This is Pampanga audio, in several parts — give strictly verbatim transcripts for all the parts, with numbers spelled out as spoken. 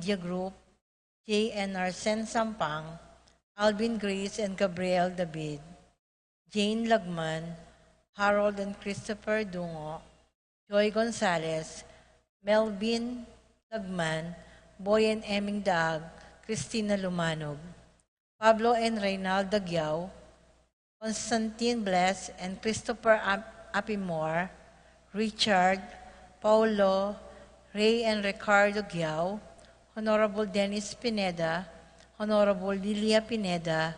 Media Group, J N R Sen Sampang, Alvin Grace and Gabriel David, Jane Lagman, Harold and Christopher Dungo, Joy Gonzalez, Melvin Lagman, Boy and Eming Daag, Christina Lumanog, Pablo and Reynald Dagiao, Constantine Bless and Christopher Ap-, Apimor, Richard, Paulo, Ray and Ricardo Giao, Honorable Dennis Pineda, Honorable Lilia Pineda,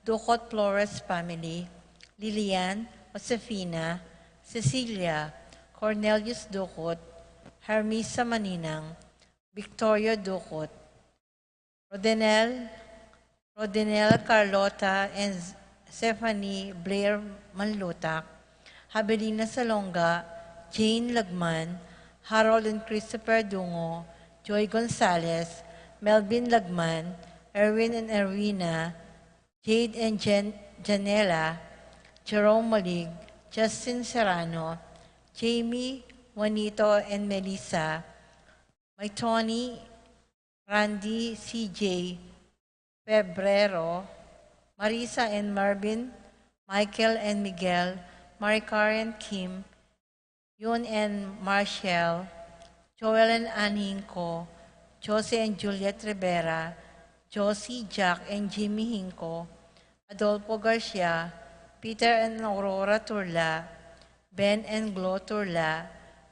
Ducot Flores family, Lilian, Josefina, Cecilia, Cornelius Ducot, Hermisa Maninang, Victoria Ducot, Rodenel, Rodenel Carlota and Stephanie Blair Manlutak, Habelina Salonga, Jane Lagman, Harold and Christopher Dungo, Joy Gonzalez, Melvin Lagman, Erwin and Erwina, Jade and Jen-, Janela, Jerome Malig, Justin Serrano, Jamie, Juanito and Melissa, May Tony, Randy, C J, Febrero, Marisa and Marvin, Michael and Miguel, Maricar and Kim, Yun and Marshall, Joel and Ann Hinco, Jose and Juliet Rivera, Josie, Jack and Jimmy Hinco, Adolfo Garcia, Peter and Aurora Turla, Ben and Glo Turla,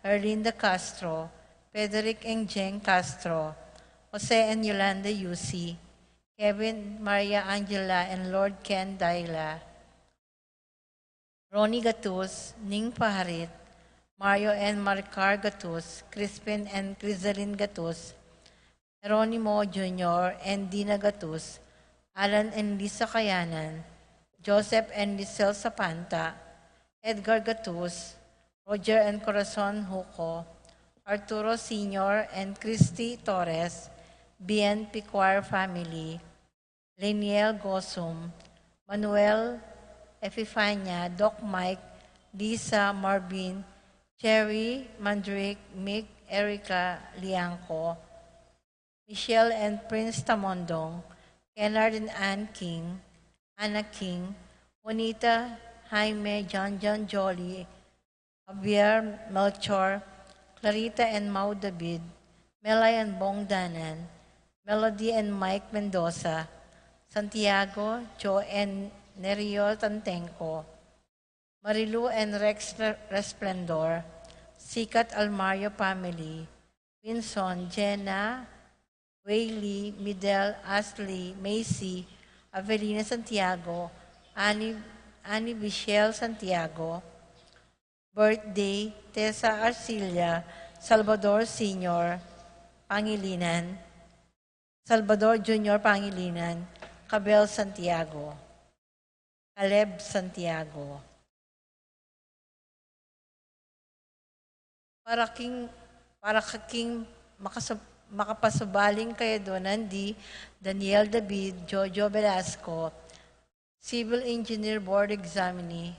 Erlinda Castro, Frederick and Jeng Castro, Jose and Yolanda Yusi, Kevin, Maria Angela, and Lord Ken Daila, Ronnie Gatus, Ning Paharit, Mario and Maricar Gatus, Crispin and Crisalin Gatus, Jeronimo Junior and Dina Gatus, Alan and Lisa Kayanan, Joseph and Lisel Sapanta, Edgar Gatus, Roger and Corazon Huco, Arturo Senior and Christy Torres, B N P Choir family, Leniel Gosum, Manuel Epifania, Doc Mike, Lisa, Marvin, Cherry, Mandrick, Mick, Erica, Lianco, Michelle and Prince Tamondong, Kennard and Ann King, Anna King, Juanita, Jaime, John John, Jolly, Javier, Melchor, Clarita and Mau David, Melay and Bong Danan, Melody and Mike Mendoza, Santiago, Joe and Nerio Tantenco, Marilu and Rex Re-, Resplendor, Sikat Almario family, Vinson, Jenna, Whaley, Midel, Ashley, Macy, Avelina Santiago, Annie, Annie Michelle Santiago, birthday, Tessa Arcilla, Salvador Senior Pangilinan, Salvador Junior Pangilinan, Cabel Santiago, Caleb Santiago. Para king, para king makasub-, makapasubaling kayadunan di Daniel David, Jojo Velasco, Civil Engineer Board Examinee,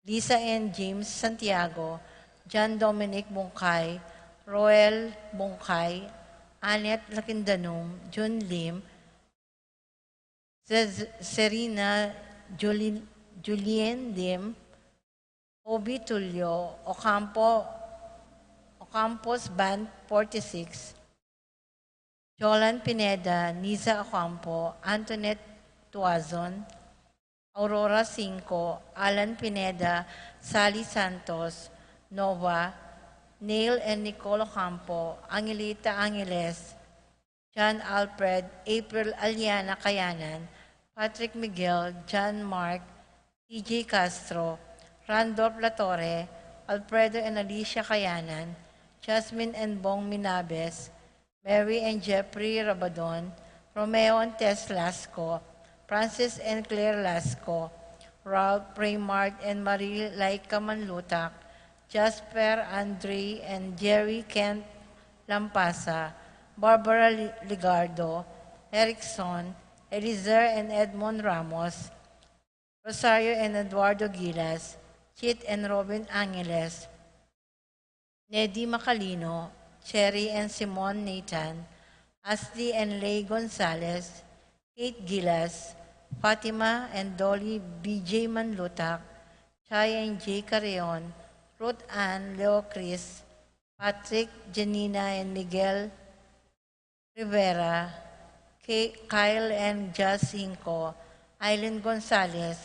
Lisa and James Santiago, John Dominic Bungkay, Roel Bungkay, Annette Lakindanum, Jun Lim, Ze-, Serena Juli-, Julien Lim, Obi Tulio, Ocampo, Ocampos Band forty-six, Jolan Pineda, Niza Ocampo, Antoinette Tuazon, Aurora Cinco, Alan Pineda, Sally Santos, Nova, Neil and Nicole Ocampo, Angelita Angeles, John Alfred, April Aliana Kayanan, Patrick Miguel, John Mark, T J Castro, Randolph Latorre, Alfredo and Alicia Kayanan, Jasmine and Bong Minabes, Mary and Jeffrey Rabadon, Romeo and Tess Lasco, Francis and Claire Lasco, Ralph Raymart and Marie Laika Manlutak, Jasper, Andre, and Jerry Kent Lampasa, Barbara Li-, Ligardo, Erickson, Elizer and Edmond Ramos, Rosario and Eduardo Gilas, Chit and Robin Angeles, Nedi Macalino, Cherry and Simon Nathan, Ashley and Lay Gonzalez, Kate Gilas, Fatima and Dolly B J Manlutak, Chai and Jay Carreon, Ruth Ann Leo Chris, Patrick, Janina and Miguel Rivera, Kay-, Kyle and Jazz Hinco, Aileen Gonzalez,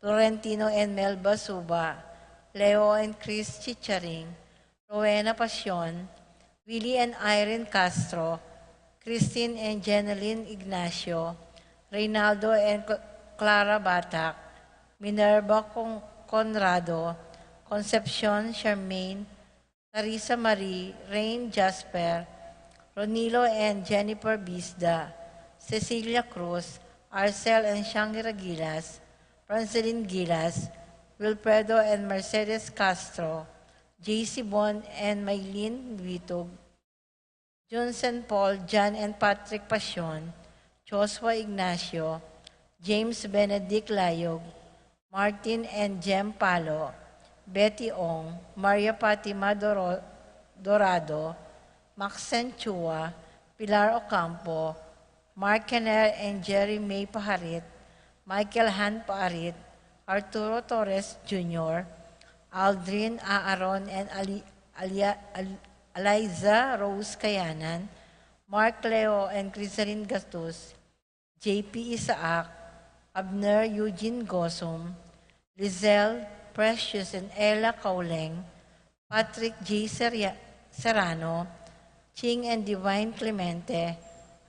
Florentino and Melba Suba, Leo and Chris Chicharing, Rowena Pasion, Willie and Irene Castro, Christine and Jeneline Ignacio, Reynaldo and Cl-, Clara Batak, Minerva Con-, Conrado, Concepcion Charmaine, Clarissa Marie, Rain Jasper, Ronilo and Jennifer Bisda, Cecilia Cruz, Arcel and Shangri Gilas, Francelin Gilas, Wilfredo and Mercedes Castro, J C Bon and Maylin Vitug, Jun Saint Paul, John and Patrick Pasion, Joshua Ignacio, James Benedict Layog, Martin and Jem Palo, Betty Ong, Maria Fatima Doro-, Dorado, Maxen Chua, Pilar Ocampo, Mark Kenner and Jerry May Paharit, Michael Han Paharit, Arturo Torres Junior, Aldrin Aaron and Ali-, Alia-, Al-, Eliza Rose Kayanan, Mark Leo and Crisalin Gatus, J P Isaac, Abner Eugene Gosum, Lizelle Precious and Ella Kauleng, Patrick J Seria-, Serrano, Ching and Divine Clemente,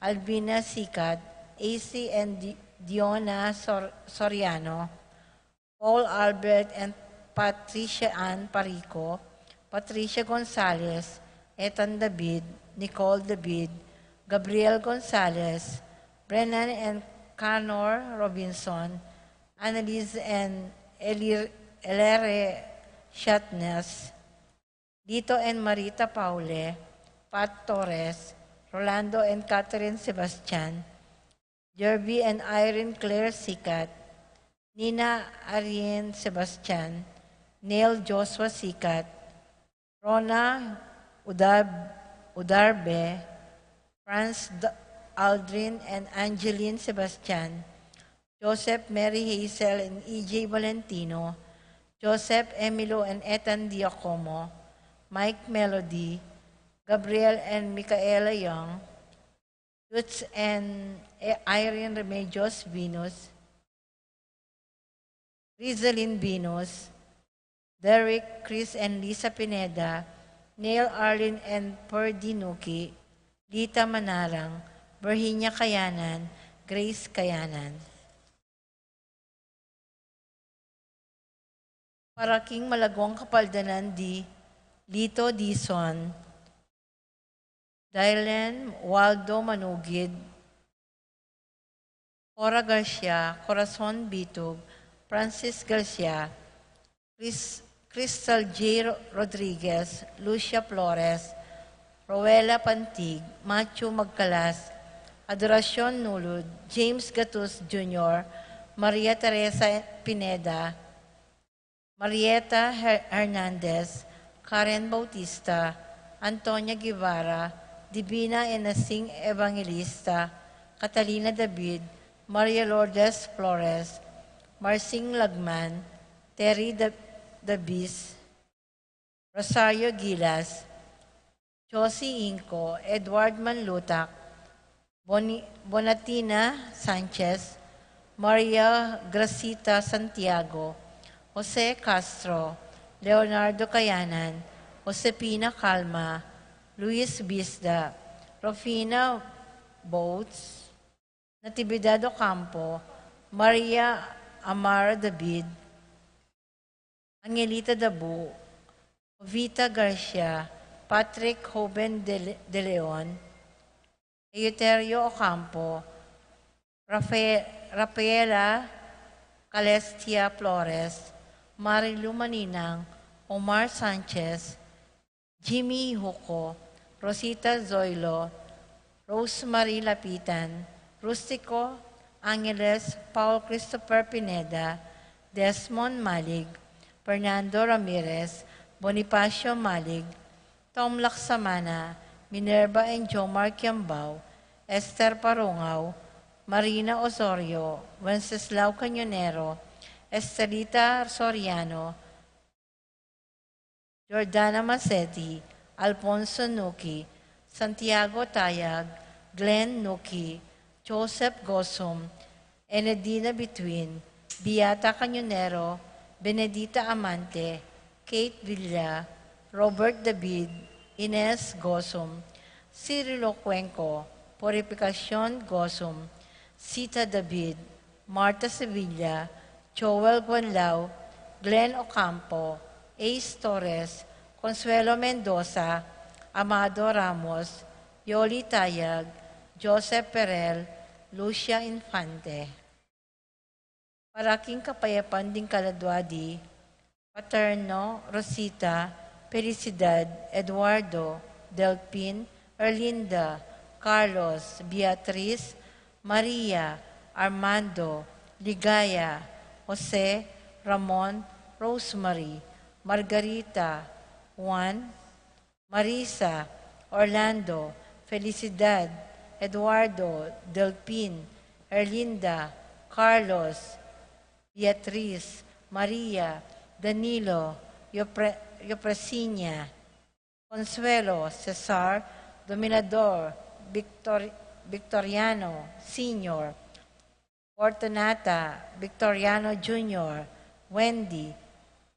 Albina Sikat, A C and Di-, Diona Sor-, Soriano, Paul Albert and Patricia Ann Parico, Patricia Gonzalez, Ethan David, Nicole David, Gabriel Gonzalez, Brennan and Canor Robinson, Annalise and Elir-, Elere Shatnes, Lito and Marita Paule, Pat Torres, Rolando and Catherine Sebastian, Jerby and Irene Claire Sikat, Nina Arian Sebastian, Neil Joshua Sikat, Rona Udab-, Udarbe, Franz D-, Aldrin and Angeline Sebastian, Joseph Mary Hazel and E J Valentino, Joseph Emilio and Ethan Diacomo, Mike Melody, Gabriel and Micaela Young, Lutz and I-, Irene Remedios Venus, Rizalin Venus, Derek, Chris and Lisa Pineda, Neil, Arlene and Purdy Nuki, Lita Manarang, Virginia Kayanan, Grace Kayanan. Para king malaguang kapaldanan di Lito Dizon, Dylan Waldo Manugid, Cora Garcia, Corazon Bitug, Francis Garcia, Chris-, Crystal J Ro-, Rodriguez, Lucia Flores, Rowella Pantig, Matthew Magcalas, Adoracion Nulud, James Gatus Junior, Maria Teresa Pineda, Marieta Her-, Hernandez, Karen Bautista, Antonia Guevara, Divina Enasing Evangelista, Catalina David, Maria Lourdes Flores, Marsing Lagman, Terry Da-, Dabis, Rosario Gilas, Josie Inco, Edward Manlutak, Boni-, Bonatina Sanchez, Maria Gracita Santiago, Jose Castro, Leonardo Kayanan, Josefina Calma, Luis Bisda, Rufina Boats, Natividad Ocampo, Maria Amar David, Angelita Dabu, Jovita Garcia, Patrick Joven de Le-, de Leon, Eleuterio Ocampo, Rafe-, Rafaela Calestia Flores, Marilu Maninang, Omar Sanchez, Jimmy Huco, Rosita Zoilo, Rosemary Lapitan, Rustico Angeles, Paul Christopher Pineda, Desmond Malig, Fernando Ramirez, Bonifacio Malig, Tom Laksamana, Minerva and Jomar Kiambao, Esther Parungao, Marina Osorio, Wenceslao Cañonero, Estelita Soriano, Jordana Masetti, Alfonso Nuki, Santiago Tayag, Glenn Nuki, Joseph Gosum, Enedina Bituin, Beata Cañonero, Benedita Amante, Kate Villa, Robert David, Ines Gosum, Cirilo Cuenco, Purificacion Gosum, Sita David, Martha Sevilla, Joel Guanlao, Glenn Ocampo, Ace Torres, Consuelo Mendoza, Amado Ramos, Yoli Tayag, Joseph Perel, Lucia Infante. Para king kapayapan ding kaladua di Paterno, Rosita, Felicidad, Eduardo, Delpin, Erlinda, Carlos, Beatriz, Maria, Armando, Ligaya, Jose, Ramon, Rosemary, Margarita, Juan, Marisa, Orlando, Felicidad, Eduardo, Delpin, Erlinda, Carlos, Beatriz, Maria, Danilo, Yopre-, Yopresinia, Consuelo, Cesar, Dominador, Victor-, Victoriano, Senior, Fortunata, Victoriano Junior, Wendy,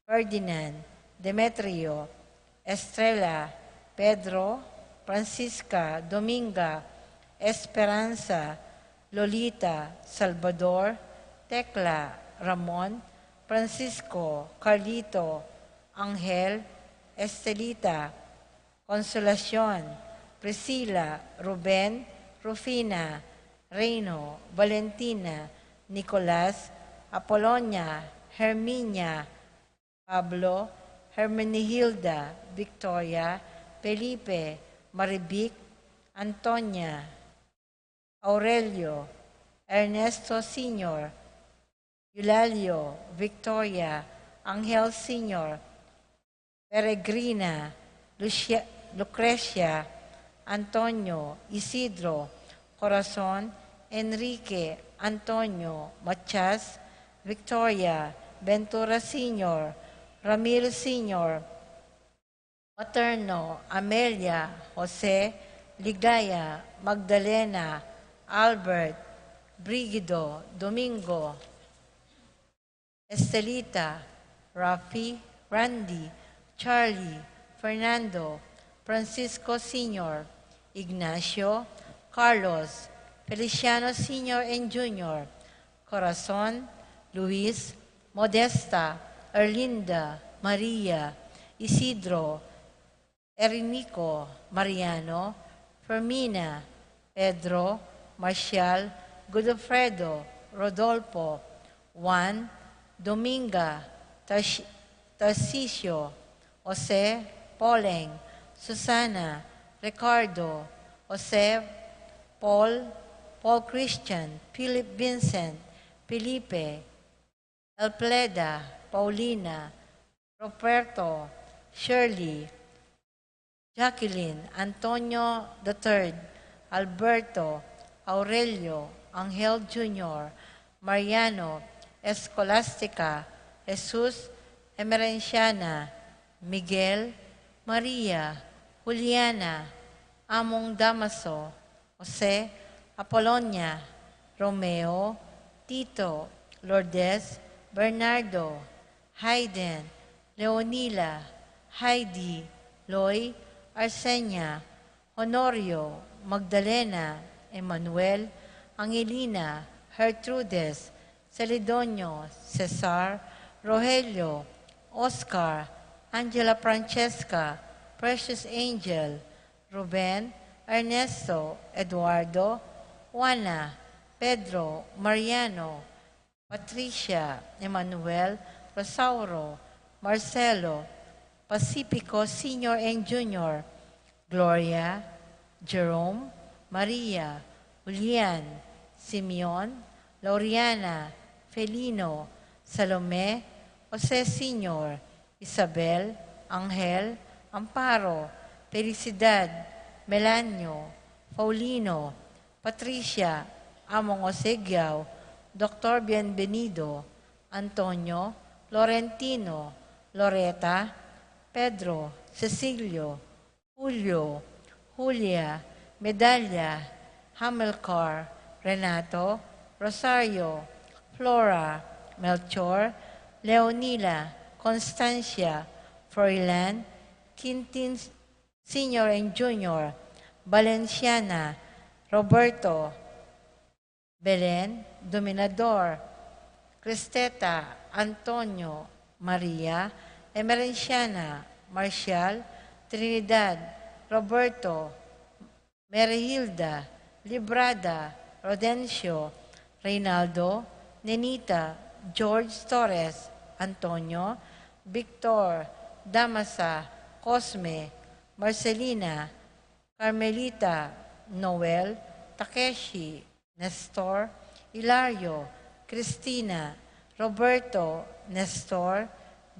Ferdinand, Demetrio, Estrella, Pedro, Francisca, Dominga, Esperanza, Lolita, Salvador, Tecla, Ramon, Francisco, Carlito, Angel, Estelita, Consolacion, Priscila, Ruben, Rufina, Reino, Valentina, Nicolas, Apolonia, Herminia, Pablo, Hermenegilda, Victoria, Felipe, Marivic, Antonia, Aurelio, Ernesto Senior, Eulalio, Victoria, Angel Senior, Peregrina, Lucia, Lucrecia, Antonio, Isidro, Corazon, Enrique, Antonio, Matias, Victoria, Ventura Senior, Ramil Senior, Paterno, Amelia, Jose, Ligaya, Magdalena, Albert, Brigido, Domingo, Estelita, Rafi, Randy, Charlie, Fernando, Francisco Senior, Ignacio, Carlos, Feliciano Senior and Junior, Corazon, Luis, Modesta, Erlinda, Maria, Isidro, Erinico, Mariano, Fermina, Pedro, Marcial, Godofredo, Rodolfo, Juan, Dominga, Tarsi-, Tarcisio, Jose, Poleng, Susana, Ricardo, Jose, Paul, Paul Christian, Philip Vincent, Felipe, Elpleda, Paulina, Roberto, Shirley, Jacqueline, Antonio the third, Alberto, Aurelio, Angel Junior, Mariano, Escolastica, Jesus, Emerenciana, Miguel, Maria, Juliana, Among Damaso, Jose, Apolonia, Romeo, Tito, Lourdes, Bernardo, Hayden, Leonila, Heidi, Loy, Arsenia, Honorio, Magdalena, Emmanuel, Angelina, Gertrudes, Celedonio, Cesar, Rogelio, Oscar, Angela Francesca, Precious Angel, Ruben, Ernesto, Eduardo, Juana, Pedro, Mariano, Patricia, Emmanuel, Rosauro, Marcelo, Pacifico Senior and Junior, Gloria, Jerome, Maria, Julian, Simeon, Lauriana, Felino, Salome, Jose Senior, Isabel, Angel, Amparo, Felicidad, Melanio, Paulino, Patricia, Among Osegiao, Doktor Bienvenido, Antonio, Lorentino, Loreta, Pedro, Cecilio, Julio, Julia, Medalla, Hamilcar, Renato, Rosario, Flora, Melchor, Leonila, Constancia, Froilan, Quintin Senior and Junior, Valenciana, Roberto, Belen, Dominador, Cristeta, Antonio, Maria, Emerenciana, Marcial, Trinidad, Roberto, Merihilda, Librada, Rodencio, Reynaldo, Nenita, George Torres, Antonio, Victor, Damasa, Cosme, Marcelina, Carmelita, Noel, Takeshi, Nestor, Hilario, Cristina, Roberto, Nestor,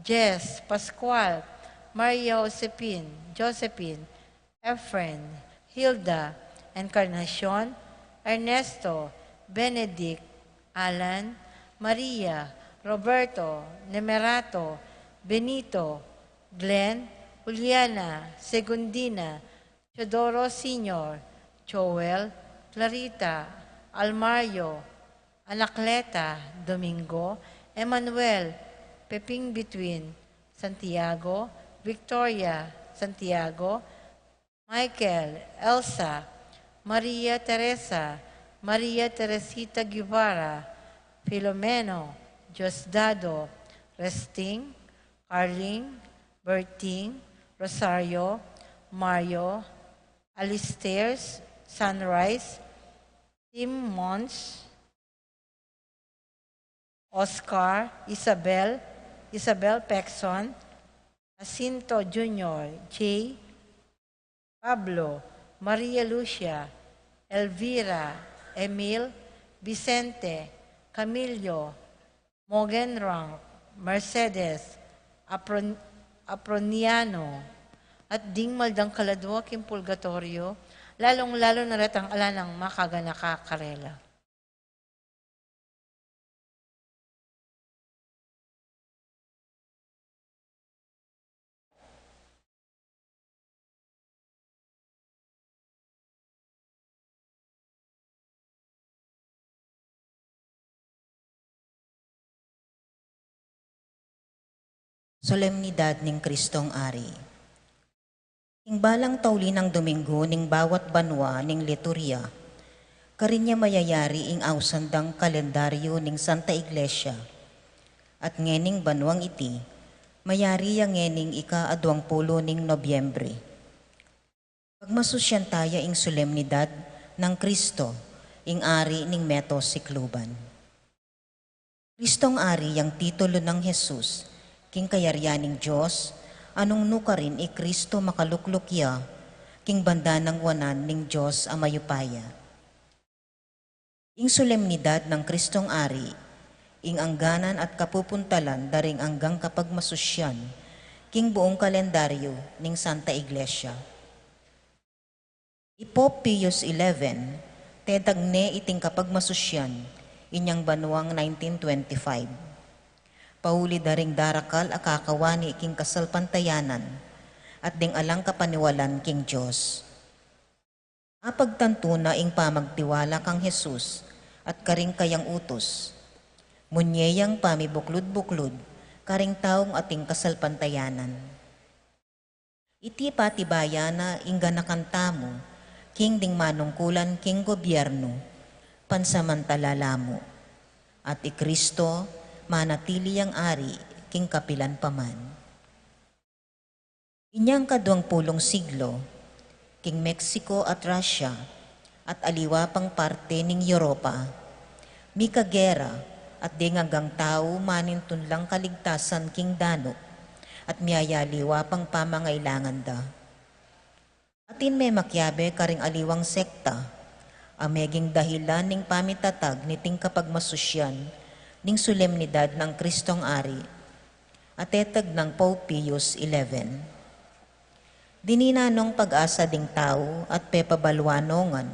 Jess, Pascual, Maria Josepin, Josephine, Efren, Hilda, Encarnacion, Ernesto, Benedict, Alan, Maria, Roberto, Nemerato, Benito, Glenn, Juliana, Segundina, Teodoro Senior, Joel, Clarita, Almario, Anacleta, Domingo, Emmanuel, Peping Between, Santiago, Victoria, Santiago, Michael, Elsa, Maria Teresa, Maria Teresita Guevara, Filomeno, Diosdado, Resting, Carling, Berting, Rosario, Mario, Alistair, Sunrise, Tim Mons, Oscar, Isabel, Isabel Pexon, Jacinto Junior, Jay, Pablo, Maria Lucia, Elvira, Emil, Vicente, Camilio, Mogenrank, Mercedes, Apron-, Aproniano, at ding maldang kaladua king purgatorio, lalung-lalu na retang ala nang makaganaka karela. Solemnidad ning Kristong Ari. Ing balang tauli nang Domingo ning bawat banua ning liturya, karin ya mayayari ing ausan dang kalendaryo ning Santa Iglesia. At ngening banuang iti, mayari ya ngening ika-aduang pulu ning Nobyembre. Pagmasusyan taya ing solemnidad nang Kristo, ing Ari ning meto sikluban. Kristong Ari yang titulu nang Jesus, king kayarian ning Dios, a nung nu karin i Kristo makalukluk ya, king banda nang wanan ning Dios a mayupaya. Ing solemnidad nang Kristong Ari, ing angganan at kapupuntalan da ring anggang kapagmasusyan, king buung kalendaryo ning Santa Iglesia. I Pope Pius eleven, tetag ne iting kapagmasusyan, inyang banuang nineteen twenty-five. Pauli da ring darakal a kakawani king kasalpantayanan, at ding alang kapaniwalan king Dios. Apagtantu na ing pamagtiwala kang Jesus at karing kayang utus. Munye yang pamibuklud-buklud karing taung ating kasalpantayanan. Iti patibayan na ing ganakan tamu king ding manungkulan king gobyernu, pansamantala la mu. At i Kristo manatili yang Ari king kapilan pa man. Inyang kaduang pulung siglo, king Mexico at Russia, at aliwa pang parte ning Europa, mikagera at deng anggang tau manintun lang kaligtasan king danu, at miyayaliwa pang pamangailangan da. Atin memakiabe karing aliwang sekta, a meging dahilan ning pamitatag niting kapagmasusyan ning solemnidad nang Kristong Ari, a tetag nang Pope Pius eleven. Dinan nong pag-asa ding tau at pepabaluan no ngan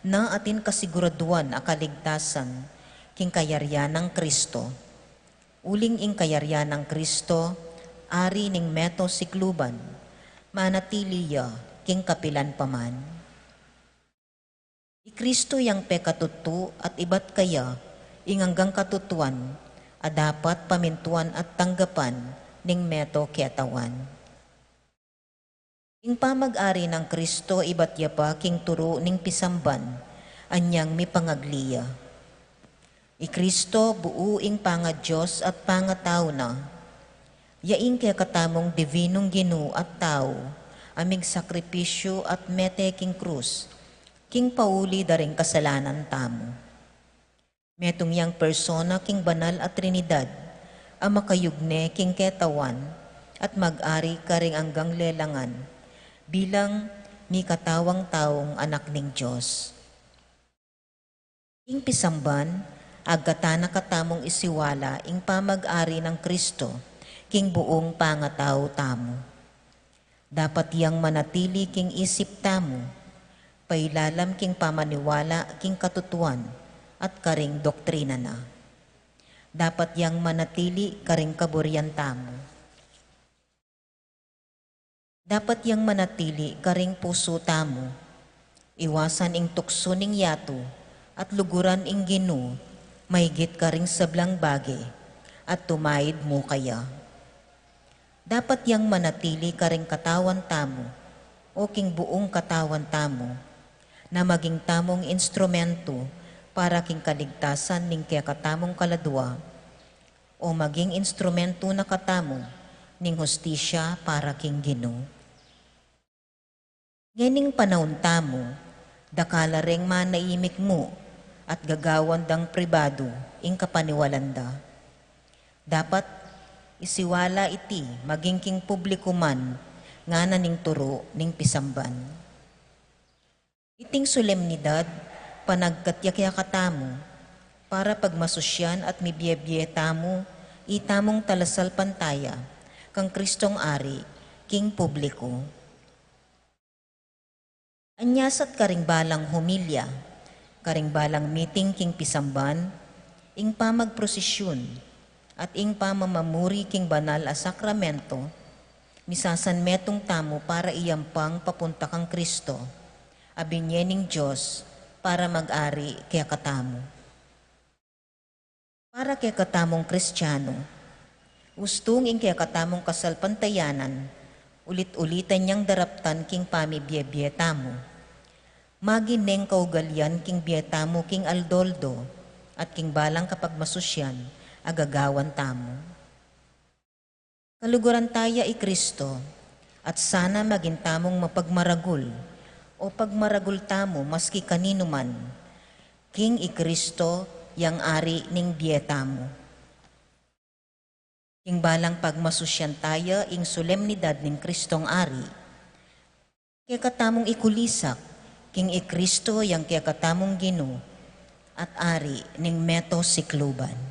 Na atin kasiguraduan a kaligtasan king kayarian nang Kristo. Uling ing kayarian nang Kristo, ari ning meto sikluban, manatili ya king kapilan pa man. I Kristo yang pekatutu at ibat kaya ing anggang katutuan, a dapat pamintuan at tanggapan ning meto ketawan. Ing pamag-ari nang Kristo ibat ya pa king turu ning pisamban, anyang mipangagli ya. I Kristo buu ing panga-Dios at pangatau na. Ya ing kekatamung divinung Ginu at tau, a migsakripisyu at mete king krus, king pauli da ring kasalanan tamu. Metung yang persona king banal a Trinidad, a makayugne king ketawan, at mag-ari karing anggang lelangan, bilang mikatawang taung Anak ning Dios. Ing pisamban, agkatan na katamung isiwala ing pamag-ari nang Kristo king buung pangatau tamu. Dapat yang manatili king isip tamu, pailalam king pamaniwala king katutuan at karing doktrina na. Dapat yang manatili karing kaburian tamu. Dapat yang manatili karing pusu tamu. Iwasan ing tuksu ning yatu, at luguran ing Ginu, maygit karing sablang bage, at tumaid mu kaya. Dapat yang manatili karing katawan tamu, o king buung katawan tamu, na maging tamung instrumentu para king kaligtasan ning kekatamung kaladua, o maging instrumentu na katamu ning hustisya para king Ginu. Ngening panaun tamu, dakal la reng manaimik mu at gagawan dang pribadu ing kapaniwalan da. Dapat isiwala iti maging king publiku man ngana ning turu ning pisamban. Iting solemnidad, panagkat ya kekatamu, para pagmasusyan at mibiebie tamu, itamung talasalpantaya, kang Kristong Ari, king publiku. Anyasat karing balang homilya, karing balang miting king pisamban, ing pamagprosisyun, at ing pamamamuri king banal a sakramento, misasanmetung tamu para iyampang papunta kang Kristo, a binye ning Dios para mag-ari kekatamu. Para kekatamung Kristianu, ustung ing kekatamung kasalpantayanan, ulit-ulitan yang daraptan king pamibiebie tamu. Maging neng kaugalian king bie tamu king aldo-aldo, at king balang kapagmasusyan a gagawan tamu. Kaluguran taya i Kristo, at sana maging tamung mapagmaragul, o pagmaragul tamu maski kaninu man, king i Kristo yang Ari ning bie tamu. King balang pagmasusyan taya ing solemnidad ning Kristong Ari, kekatamung ikulisak, king i Kristo yang kekatamung Ginu, at Ari ning meto sikluban.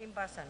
Imbasan.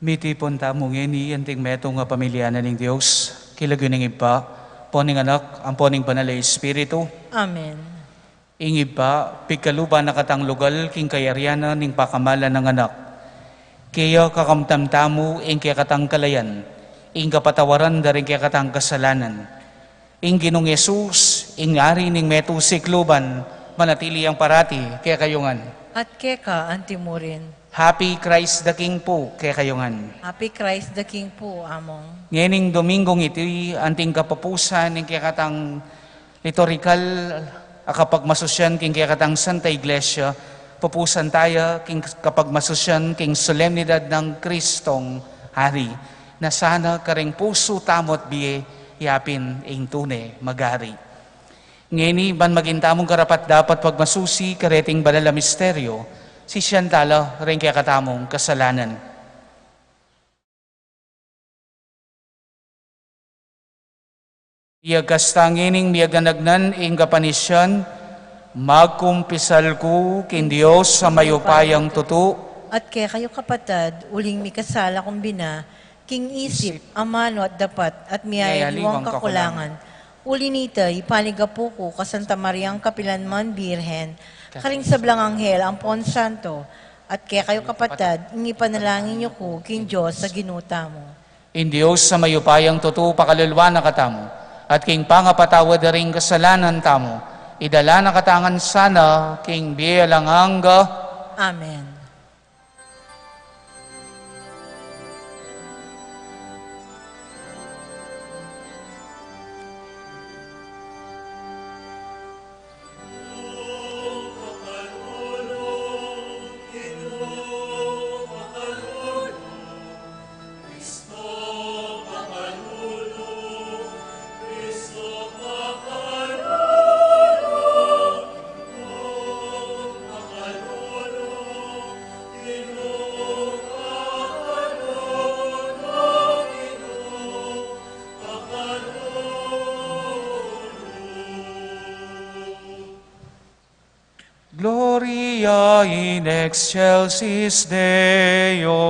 Mitipun tamu ngeni anting metung a pamilya na ning Dios, king lagyu ning Ibpa, ampo ning Anak, ampo ning Banal a Espiritu. Amen. Ing Ibpa, pigkaluban na katang lugal king kayarian na ning pakamalan nang Anak. Kaya kakamtan tamu ing kekatang kalayan, ing kapatawaran da ring kekatang kasalanan. Ing Ginung Jesus, ing Ari ning metung sikluban, manatili yang parati kekayu ngan. At keka antimurin. Happy Christ the King pu kekayu ngan. Happy Christ the King pu, Among. Ngening Domingong iti, anting kapupusan ning kekatang liturhikal a kapagmasusyan king kekatang Santa Iglesia, pupusan taya king kapagmasusyan king solemnidad nang Kristong Ari, na sana karing pusu tamu at bie, yapin ing tune mag-ari. Ngeni, ban maging tamung karapat-dapat pagmasusi kareting banal a misteryo, sisian tala ring kekatamung kasalanan. Iyakas ta ngening miyaganagnan ing kapanisian, magkumpisal ku king Dios a mayupayang tutu. At kekayu kapatad, uling mikasala kung bina, king isip, amanu at dapat, at miyayaliwang kakulangan. Uli nita, ipanigapu ku ka Santa Mariang kapilanman Birhen, karing sablang anghel ampon santo, at kekayu kapatad, ing ipanalangin yu ku king Dios a Ginu tamu. Ing Dios a mayupayang tutu pakaluluan na katamu, at king pangapatawad da ring kasalanan tamu, idala na katamu ngan sana king bie alang angga. Amen. Gloria in excelsis Deo.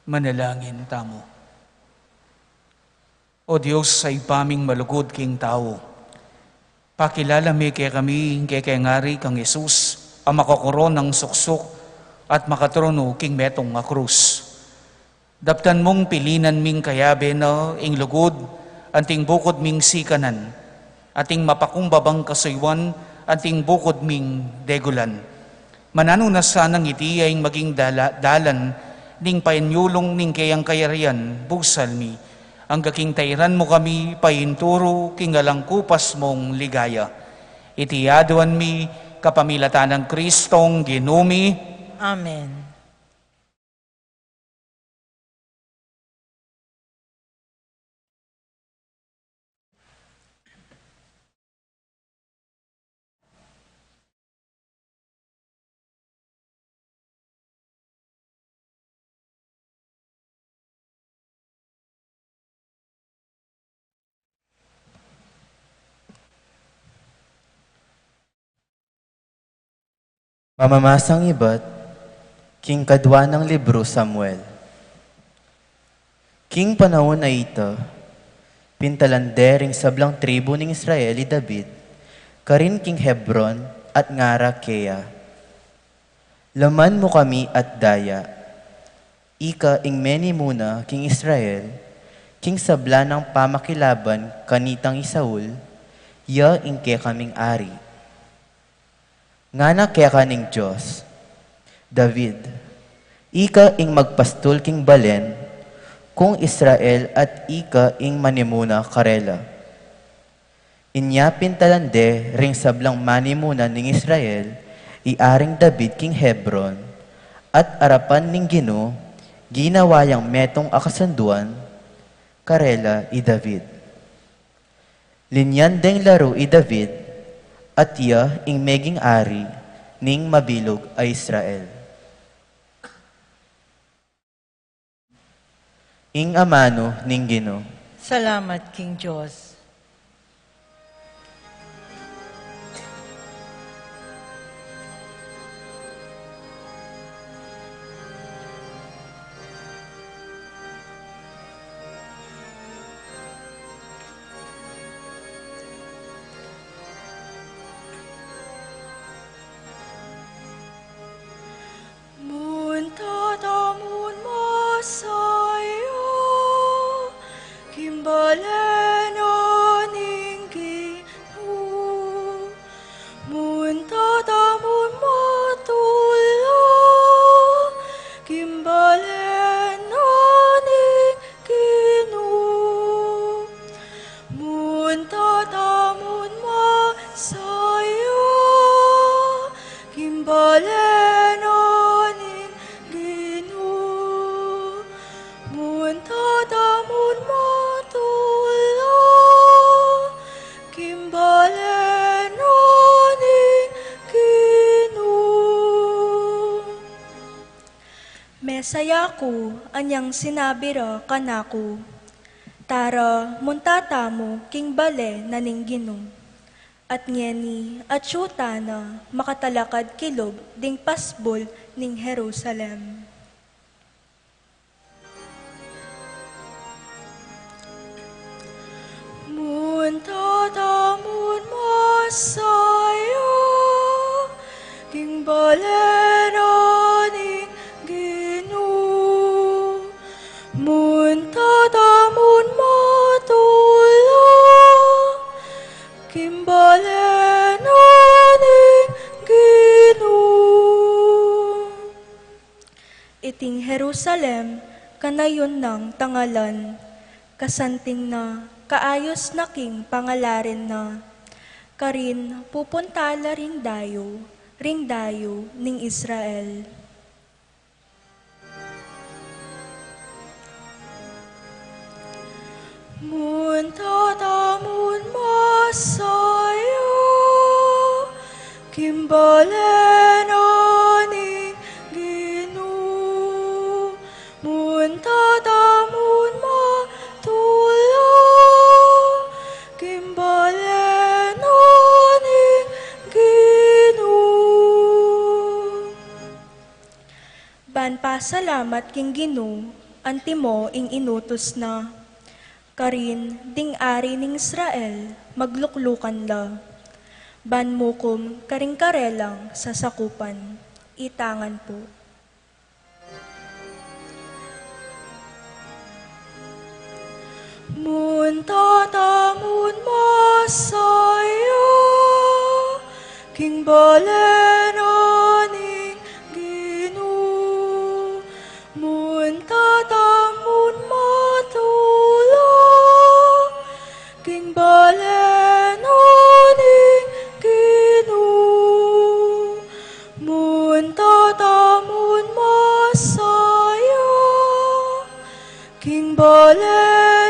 Manalangin tamu. O Dios, a Ibpa ming malugud king tau, pakilala me kekami ing kekeng Ari kang Jesus, a makakoronang suksuk at makatronu king metung a krus. Daptan mung pilinan ming kayabe na ing lugud anting bukud ming sikanan, ating mapakumbabang kasuyuan anting bukud ming degulan. Mananu na sanang iti a ing maging dala-, dalan ning painyulung ning keyang kayarian, busal mi, angga king tairan mu kami painturu king alang kupas mung ligaya. Iti aduan mi kapamilatan nang Kristong Ginu mi. Amen. Pamamasang ibat king kadwa nang libru Samuel. King panaun a ita, pintalan de ring sablang tribu ning Israel i David karin king Hebron at ngara keya, "Laman mu kami at daya, ika ing menimuna king Israel, king sabla nang pamakilaban kanitang i Saul, ya ing kekaming ari." Ngana keka ning Dios, "David, ika ing magpastul king balen kung Israel at ika ing manimuna karela." Inya pintalan de ring sablang manimuna ning Israel i Aring David king Hebron, at arapan ning Ginu, ginawa yang metung a kasunduan karela i David. Linyan deng laru i David, at ya ing meging ari ning mabilug a Israel. Ing amanu ning Ginu. Salamat king Dios. Munta tamun masaya king bale na ning Ginu. Munta tamun matula king bale na ning Ginu. Munta tamun masaya king bale na ning Ginu. Munta tamun matula king bale na ning Ginu. Mesaya ku, anyang sinabi ra kanaku, "Tara, munta tamu king bale na ning Ginu." At ngeni, atyu tana makatalakad kilub ding pasbul ning Jerusalem. Munta tamun masaya king bale na ning Ginu. Munta tamun matula king bale na ning Ginu. Iting Jerusalem, kanayun nang tangalan, kasanting na, kaayus na king pangalaren na, karin pupunta la ring dayu, ring dayu ning Israel. Munta tamun masaya king bale na ning Ginu. Munta tamun matula king bale na ning Ginu. Ban pasalamat king Ginu, Antimo ing inutus na, karin ding ari ning Israel, magluklukan la. Ban mukum karing karelang sasakupan. Itangan pu. Munta tamun masaya king bale na ning Ginu. Munta tamun matula king bale na ning Ginu. Munta tamun masaya king bale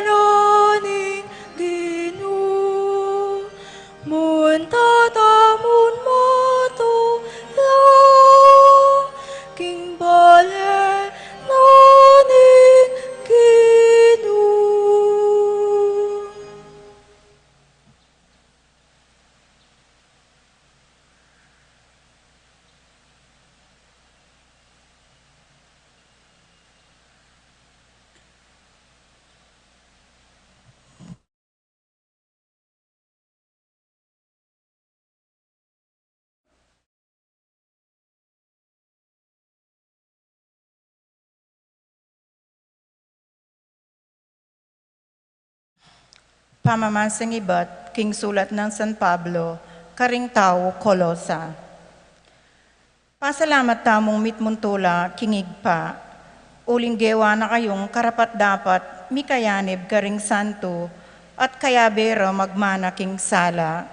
na ning Ginu. Munta tamun matula king bale na ning Ginu. Pamamasang ibat king sulat nang San Pablo karing tau Colosa. Pasalamat tamung mitmung tula king Ibpa, uling gewa na kayung karapat-dapat mikayanib karing santu, at kayabe ra magmana king sala.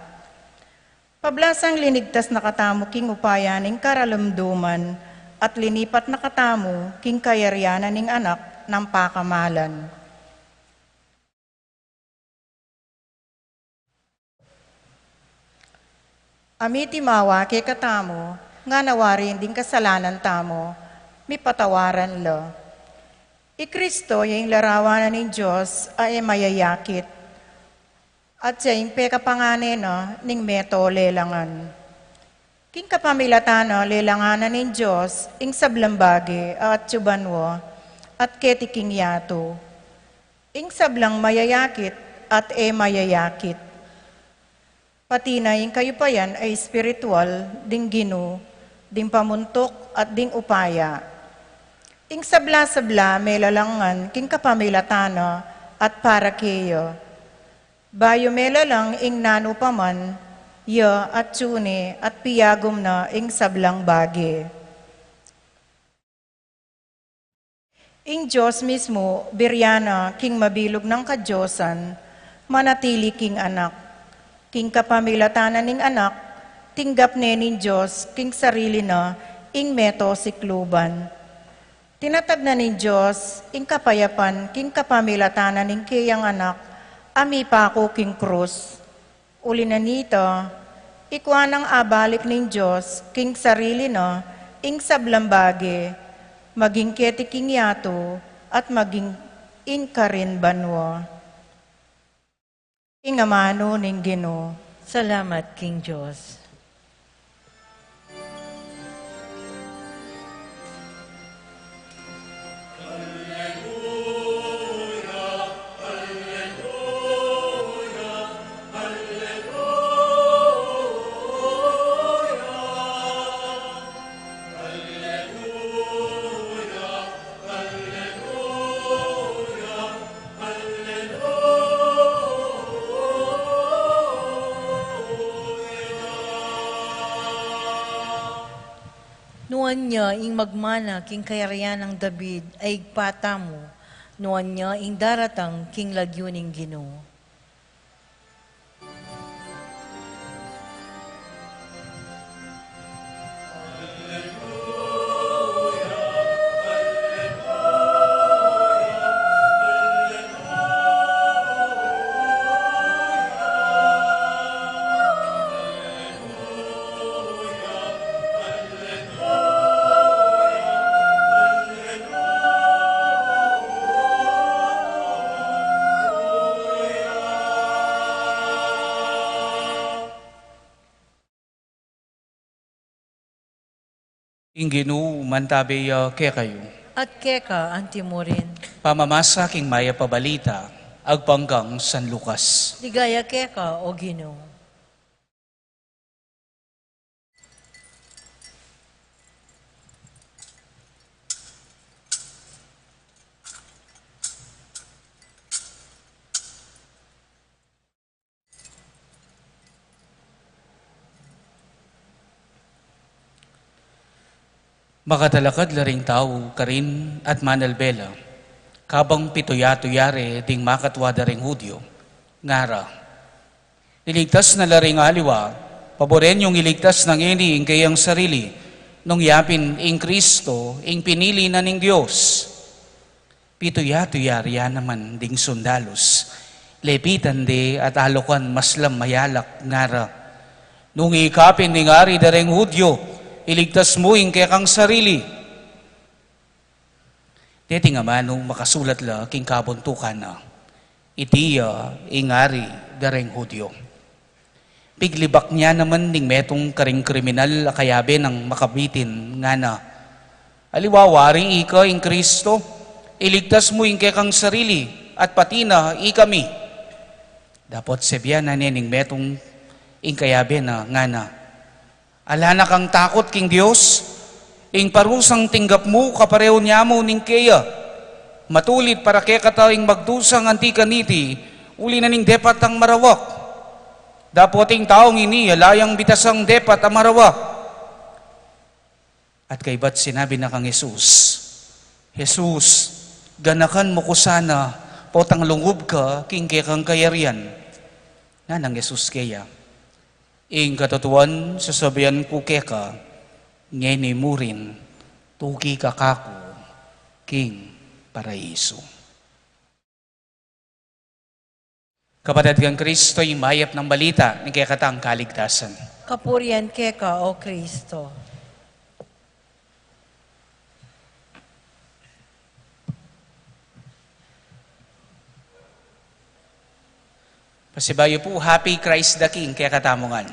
Pablasang linigtas na katamu king upaya ning karalumduman, at linipat na katamu king kayarian na ning Anak nang pakamalan. Amitimawa kekatamu, ngana wari ding kasalanan tamu, mipatawaran la. I Kristo ya ing larawan na ning Dios a e mayayakit, at ya ing pekapangane na ning meto lelangan. King kapamilatan na lelangan na ning Dios ing sablang bage a atyu banua, at keti king yatu. Ing sablang mayayakit at e mayayakit, pati na ing kayupayan a espiritual ding Ginu, ding pamuntuk at ding upaya. Ing sabla-sabla melalangan king kapamilatan na at para keya. Bayu melalang ing nanu pa man, ya atyu ne at piyagum na ing sablang bage. Ing Dios mismu, birian na king mabilug nang kadiosan, manatili king Anak. King kapamilatan na ning Anak, tinggap ne ning Dios king sarili na ing meto sikluban. Tinatag na ning Dios ing kapayapan king kapamilatan na ning keyang Anak a mipaku king krus. Uli na nita, ikua nang abalik ning Dios king sarili na ing sablang bage, maging keti king yatu at maging ing karin banua. Ing amanu ning Ginu. Salamat king Dios. Nuan ya ing magmana king kayarian nang David a Ibpa tamu, nuan ya ing daratang king lagyu ning Ginu. Ing Ginu mantabe ya kekayu. At keka anti mu rin. Pamamasa king Mayap a Balita agpang kang San Lucas. Ligaya keka, O Ginu. Makatalakad la ring tau karin at manalbe la, kabang pituya-tuya re ding makatua da ring Judio, ngara: Iligtas na la ring aliwa, paburen yung iligtas na ngeni ing keyang sarili, nung yapin ing Kristo, ing pinili na ning Dios. Pituya-tuya re naman ding sundalus, lepitan de at alukan maslam mayalak, ngara: Nung ika pin ing ari da reng Judio, iligtas mu ing kekang sarili. Deti ngamanu makasulat la king kabuntukan na, "Iti ya ing ari da reng Judio." Piglibak ne naman ning metung karing kriminal a kayabe nang makabitin, ngana: "Aliwa wari ika ing Kristo, iligtas mu ing kekang sarili at pati na ikami." Dapot sebian na ne ning metung ing kayabe na, ngana: "Ala na kang takut king Dios, ing parusang tinggap mu kapareho ne mu ning keya. Matulid para kekata ing magdusang anti kaniti, uli na ning depat a marawak. Dapot ing taung ini ala yang bitasang depat a marawak." At kaybat sinabi na kang Jesus: "Jesus, ganakan mu ku sana, potang lungub ka king kekang kayarian." Nganang Jesus keya: "Ing katutuan sasabian ku keka, ngeni murin tuki ka kaku king paraiso." Kapatad kang Kristo, ing mayap nang balita ning kekatang kaligtasan. Kapurian keka, O Kristo. Pasibayu pu, Happy Christ the King kekatamu ngan.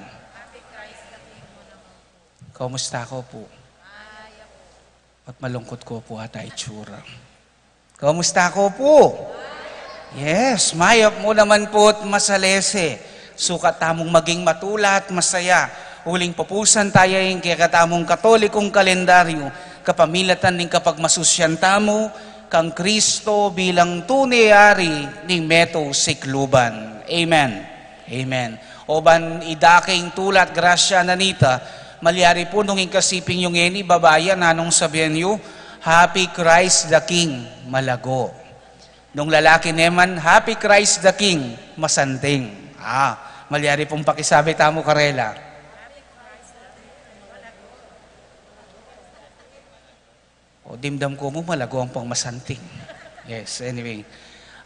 Kumusta ko pu? At malungkut ko pu ata itsura. Kumusta ko pu? Yes, mayap mu naman pu't masalese. Sukat tamung maging matula at masaya. Uling pupusan taya ing kekatamung Katolikung kalendaryu, kapamilatan ning kapagmasusyan tamu kang Kristo bilang tune Ari ning metung sikluban. Amen. Amen. O ban idake ing tula at grasya na nita, malyari pu nung ing kasiping yu ngeni babai ya, nanung sabian yu, "Happy Christ the King, malago." Nung lalaki ne man, "Happy Christ the King, masanting." Ah, malyari pung pakisabi tamu karela. O, dimdam ku mu, malago ampong masanting. Yes, anyway.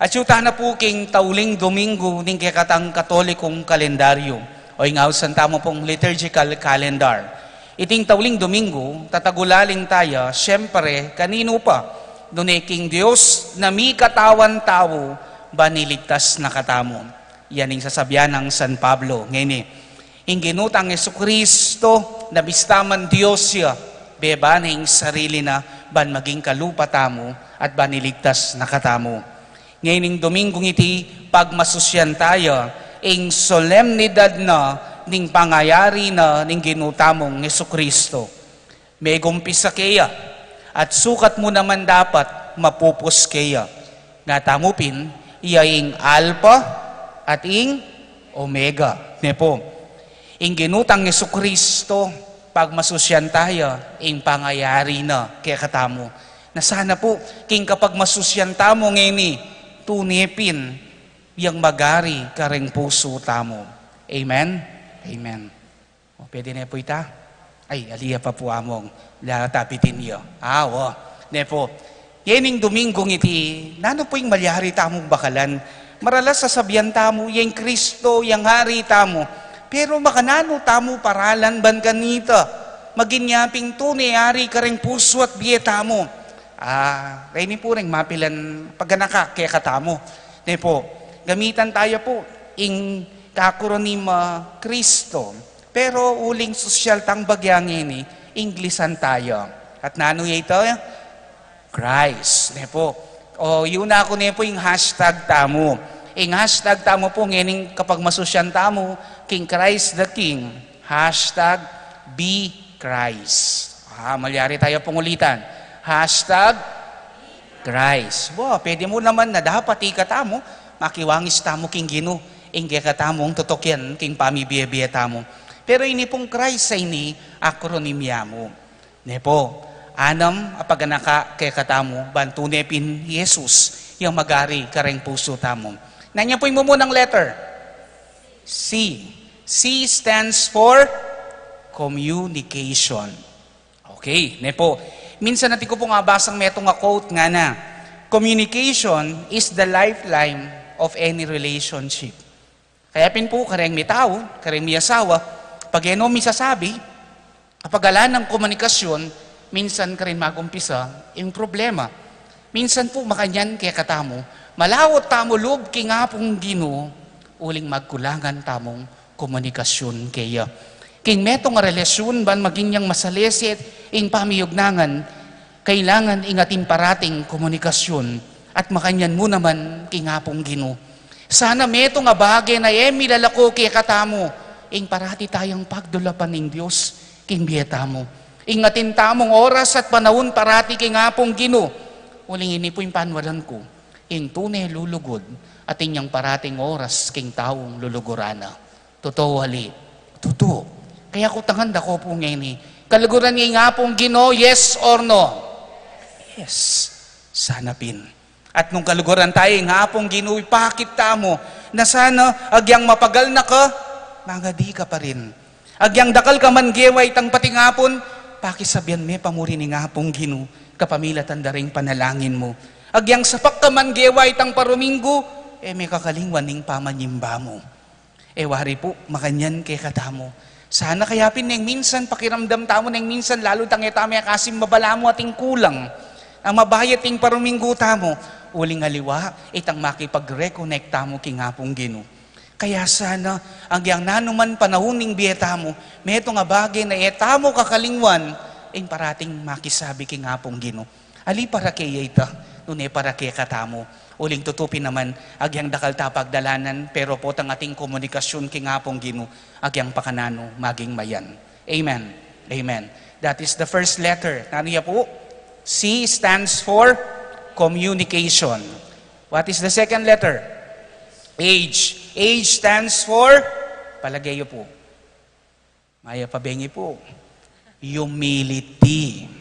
Atyu tana pu king tauling Domingo ning kekatang Katolikung kalendaryu, o ing ausan tamu pung liturgical calendar. Iting tauling Domingo, tatagulaling taya, siyempre, kaninu pa, nune king Dios na mikatawan tau, ban iligtas na katamu. Yan ing sasabian nang San Pablo ngeni. Ing Ginu tang Jesucristo, na bista man Dios ya, beba ne ing sarili na ban maging kalupa tamu at ban iligtas na katamu. Ngening Domingong iti, pagmasusyan taya ing solemnidad na ning pangayari na ning Ginu tamung Jesucristo. Megumpisa keya, at sukat mu naman dapat mapupus keya. Nga tamu pin, iya ing Alpha at ing Omega. Ne pu, ing Ginu tang Jesucristo, pagmasusyan taya ing pangayari na kekatamu. Na sana pu, king kapagmasusyan tamu ngeni, tune pin yang magari kareng pusu tamu. Amen? Amen. O, pwede ne pu ita? Ay, ali ya pa pu, Among. Lata bitin ya. Ah, o. Ne pu. Ngening Domingong iti, nanu pu ing malyari tamung bakalan? Maralas sasabian tamu, yang Kristo, yang Ari tamu. Pero makananu tamu paralan ban kanita? Maging ya pin tune Ari kareng pusu at bie tamu. Ah, reni pu reng mapilan paganaka kekatamu. Ne pu, gamitan taya pu ing kakurunim a Kristo. Pero uling sosyal tang bagya ngeni, Inglisan taya. At nanu ya ita? Christ. Ne pu. O, yun na ku ne pu ing hashtag tamu. Ing hashtag tamu pu, ngening kapagmasusyan tamu king Christ the King, hashtag be Christ. Ah, malyari taya pung ulitan. Hashtag Christ. Wa, pwede mu naman na dapat ikatamu, makiwangis tamu king Ginu, ing kekatamung tutukian king pamibie-bie tamu. Pero ini pung Christ a ini, acronym ya mu. Ne pu, anam a paganaka kekatamu, ban tune pin Jesus yang magari kareng pusu tamu. Nanu ya pu ing mumunang letter? C. C stands for communication. Okay, ne pu. Minsan atin ku pung abasang metung a quote, ngana, "Communication is the lifeline of any relationship." Kaya pin pu, kareng mitau, kareng miasawa, pag e no misasabi, kapag ala nang komunikasyun, minsan karin magumpisa ing problema. Minsan pu makanyan kekatamu, malaut tamu lub king Apung Ginu, uling magkulangan tamung komunikasyun keya. King metung a relasyun, ban maging yang masalisit ing pamiyugnangan, kailangan ing atin parating komunikasyun, at makanyan mu naman king Apung Ginu. Sana metung a bage na e milalako kekatamu, ing parati tayang pagdulapan ing Dios king bie tamu. Ing atin tamung oras at panaun parati king Apung Ginu. Uling ini pu ing panwalan ku, ing tune lulugud, atin yang parating oras king taung luluguran na. Tutu, ali? Tutu. Kaya kutangan da ko pu ngeni, kaluguran ye ing Apung Ginu, yes or no? Yes. Sana pin. At nung kaluguran taya ing Apung Ginu, ipakit tamu na sana agyang mapagal na ka, mangadi ka pa rin. Agyang dakal ka man gewa itang patingapun, pakisabian me pa mu rin ing Apung Ginu kapamilatan da ring panalangin mu. Agyang sapak ka man gewa itang paruminggu, e me kakalingwan ing pamanyimba mu. E wari pu, makanyan kekatamu. Sana kaya pin neng minsan pakiramdam tamu, neng minsan lalu tang e tamu e kasim mabalamu ating kulang a mabayat ing paruminggu tamu, uling aliwa itang makipag-reconnect tamu king Apung Ginu. Kaya sana, agyang nanu man panaun ning bie tamu, metung a bage na e tamu kakalingwan, ing parating makisabi king Apung Ginu. Ali para keya ita, nune para kekatamu. Uling tutu pin naman, agyang dakal ta pagdalanan, pero potang ating komunikasyun king Apung Ginu, agyang pakananu maging mayan. Amen. Amen. That is the first letter. Nanu ya pu? C stands for communication. What is the second letter? H. H stands for, palage yu pu. Mayap a bengi pu. Humility.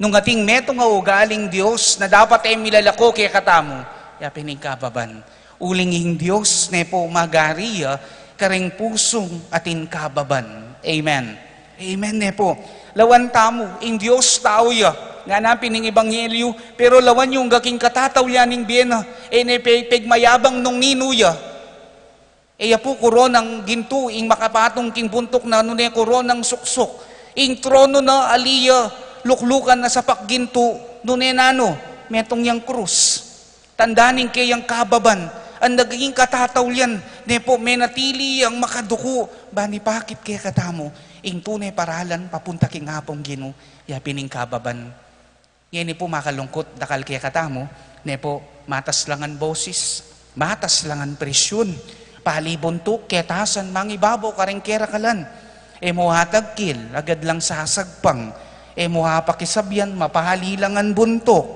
Nung atin metung a ugaling Dios na dapat e milalako kekatamu, ya pin ing kababan. Uling ing Dios ne pu magari ya kareng pusung atin kababan. Amen. Amen ne pu. Lawan tamu, ing Dios tau ya. Ngana pin ning ebanghelyu, pero lawan yu angga king katataulian ning bie na, e ne pe-, pegmayabang nung ninu ya. E ya pu koronang gintu ing makapatung king buntuk na, nune koronang suksuk. Ing tronu na ali ya luklukan na sapak gintu, nune nanu, metung yang krus. Tanda ning keyang kababan, ang naging katataulian, ne pu menatili yang makaduku, ban ipakit kekatamu ing tune paralan papunta king Apung Ginu, ya pin ing kababan. Ngeni pu makalungkut, dakal kekatamu, ne pu, matas la ngan bosis, matas la ngan presyun, pali buntuk, ketasan, mangibabaw kareng kerakalan. E mu atagkil, agad lang sasagpang. E mu apakisabian, mapali la ngan buntuk.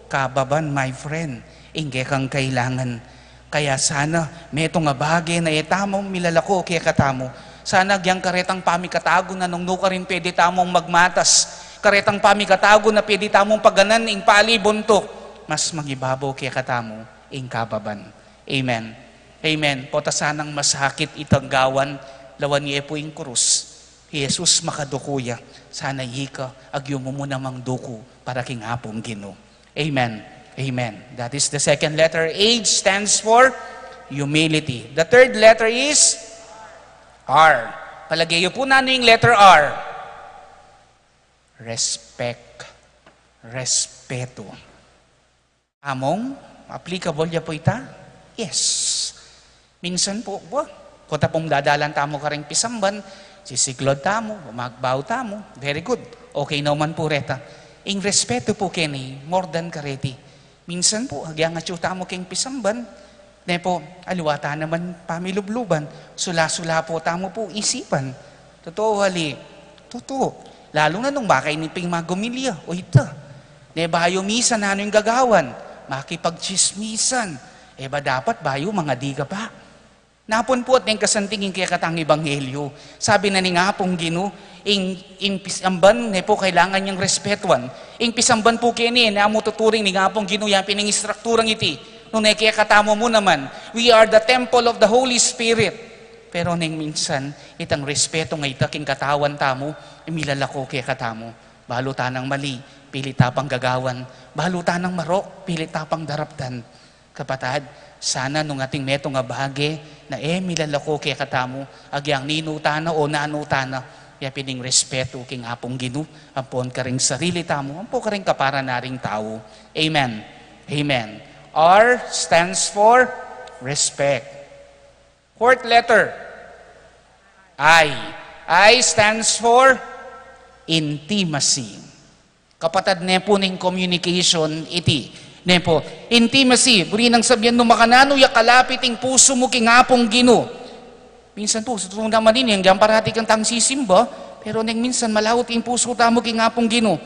Kababan, my friend, ing kekang kailangan. Kaya sana, metung a bage na e tamu milalako kekatamu. Sana agyang karetang pamikatagu na nung nu karin pwede tamung magmatas. Karetang pamikatagu na pwede tamung paganan ing pali buntuk. Mas mangibabaw kekatamu ing kababan. Amen. Amen. Pota sanang masakit itang gawan, lawan ye pu ing krus. Jesus makaduku ya. Sana ika, agyu mu mu namang duku para king Apung Ginu. Amen. Amen. That is the second letter. H stands for humility. The third letter is R. Palage yu pu nanu ing letter R? Respect. Respeto. Among, applicable ya pu ita? Yes. Minsan pu, wa, kota pung dadalan tamu kareng pisamban, sisiglod tamu, magbaw tamu, very good. Okay naman pu reta. Ing respeto pu keni, more than kareti. Minsan pu, agyang atyu tamu king pisamban, ne pu, aliwa ta naman pamilubluban, sula-sula pu tamu pu isipan. Totoo, ali. Totoo. Lalu na nung makaining pin magumilya, o ita. Ne bayu misa nanu ing gagawan, makipagtsismisan. E ba dapat bayu mangadi ka pa? Napun pu at neng kasanting ing kekatang ebanghelyu. Sabi na ning Apung Ginu, ing, ing pisamban ne pu kailangan yang respetuan. Ing pisamban pu keni, e na mu tuturing ning Apung Ginu yang pining istrukturang iti. Nune kekatamu mu naman, we are the temple of the Holy Spirit. Pero neng minsan, itang respetu nga ita king katawan tamu, milalako kekatamu. Balu ta nang mali, pilit ta pang gagawan. Balu ta nang marok, pilit ta pang daraptan. Kapatad, sana nung atin metung a bage na e milalako kekatamu, agyang ninu ta na o nanu ta na, ya pin ing respetu king Apung Ginu, ampon karing sarili tamu, ampon karing kapara na ring tau. Amen. Amen. R stands for respect. Fourth letter, I. I stands for intimacy. Kapatad, ne pu ning communication iti. Ne pu, intimacy, buri nang sabian nung makananu ya kalapit ing pusu mu king Apung Ginu. Minsan pu, sa tunay naman ini, agyang parati kang tang sisimba, pero neng minsan malaut ing pusu tamu king Apung Ginu.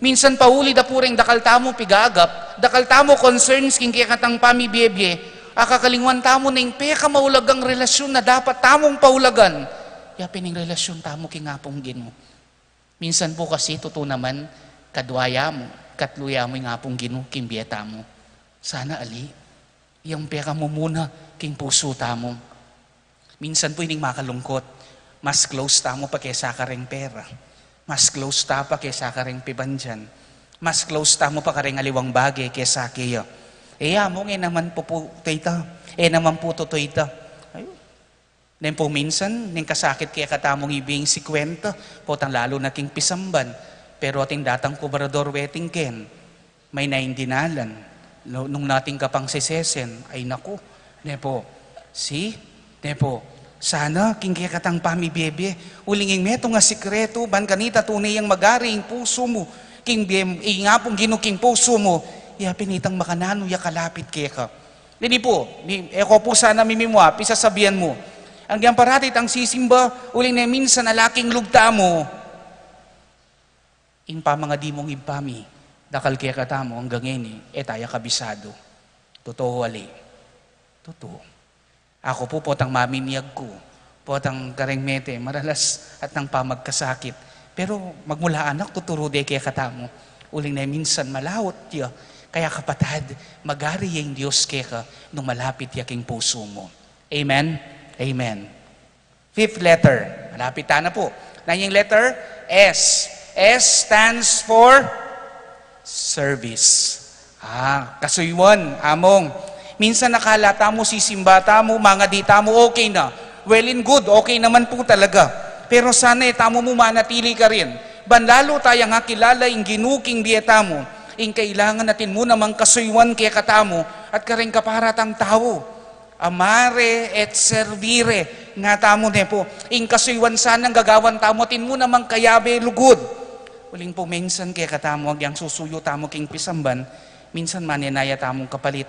Minsan pauli da pu reng dakal tamu pigagap, dakal tamu concerns king kekatang pamibie-bie, akakalingwan tamu neng pekamaulagang relasyun na dapat tamung paulagan. Ya pin ing relasyun tamu king Apung Ginu. Minsan pu kasi tutu naman, kadwa ya mu, katlu ya mu ing Apung Ginu king bie tamu. Sana ali, yang pekamumuna king pusu tamu. Minsan pu ining makalungkut, mas close tamu pa kesa kareng pera. Mas close ta pa kesa kareng pibandian. Mas close tamu pa kareng aliwang bage kesa keya. E, Among, e naman pu, pu tutu ita. E naman pu tutu ita. Ay, neng pu minsan, neng kasakit kekatamung ibie ing sikwenta, potang lalu na king pisamban. Pero atin datang kobrador weting ken. Mayna ing dinalan, nu-, nung nating kapang sesesen, ay naku, ne pu, si, ne pu, sana king kekatang pamibie-bie, uling ing metung a sikretu, ban kanita tune yang magari ing pusu mu, king bie, ing Apung Ginu king pusu mu, ya pin itang makananu ya kalapit keka. Dini pu, mi-, e ko pu sana mimimua, pisasabian mu. Agyang parati tang sisimba, uling ne minsan ala king lub tamu. Ing pamangadi mung Ibpa mi, dakal kekatamu anggang ngeni, e ta ya kabisadu. Tutu, ali. Tutu. Aku pu potang maminyag ku, potang kareng mete, maralas at nang pamagkasakit. Pero magmula anak, tuturu de kekatamu. Uling ne minsan malaut ya. Kaya kapatad, magari ya ing Dios keka nung malapit ya king pusu mu. Amen? Amen. Fifth letter. Malapit ta na pu. Nanu ing letter? S. S stands for service. Ah, kasuyuan, Among. Minsan akala tamu, sisimba tamu, mangadi tamu, okay na. Well and good, okay naman pu talaga. Pero sana e tamu mu manatili karin. Ban lalu tayang akilala ing Ginu king bie tamu. Ing kailangan atin mu namang kasuyuan kekatamu at kareng kapara tang tau. Amare et servire, nga tamu ne pu, ing kasuyuan sanang gagawan tamu, atin mu namang kayabe lugud. Uling pu minsan kekatamu, agyang susuyu tamu king pisamban, minsan manenaya tamung kapalit.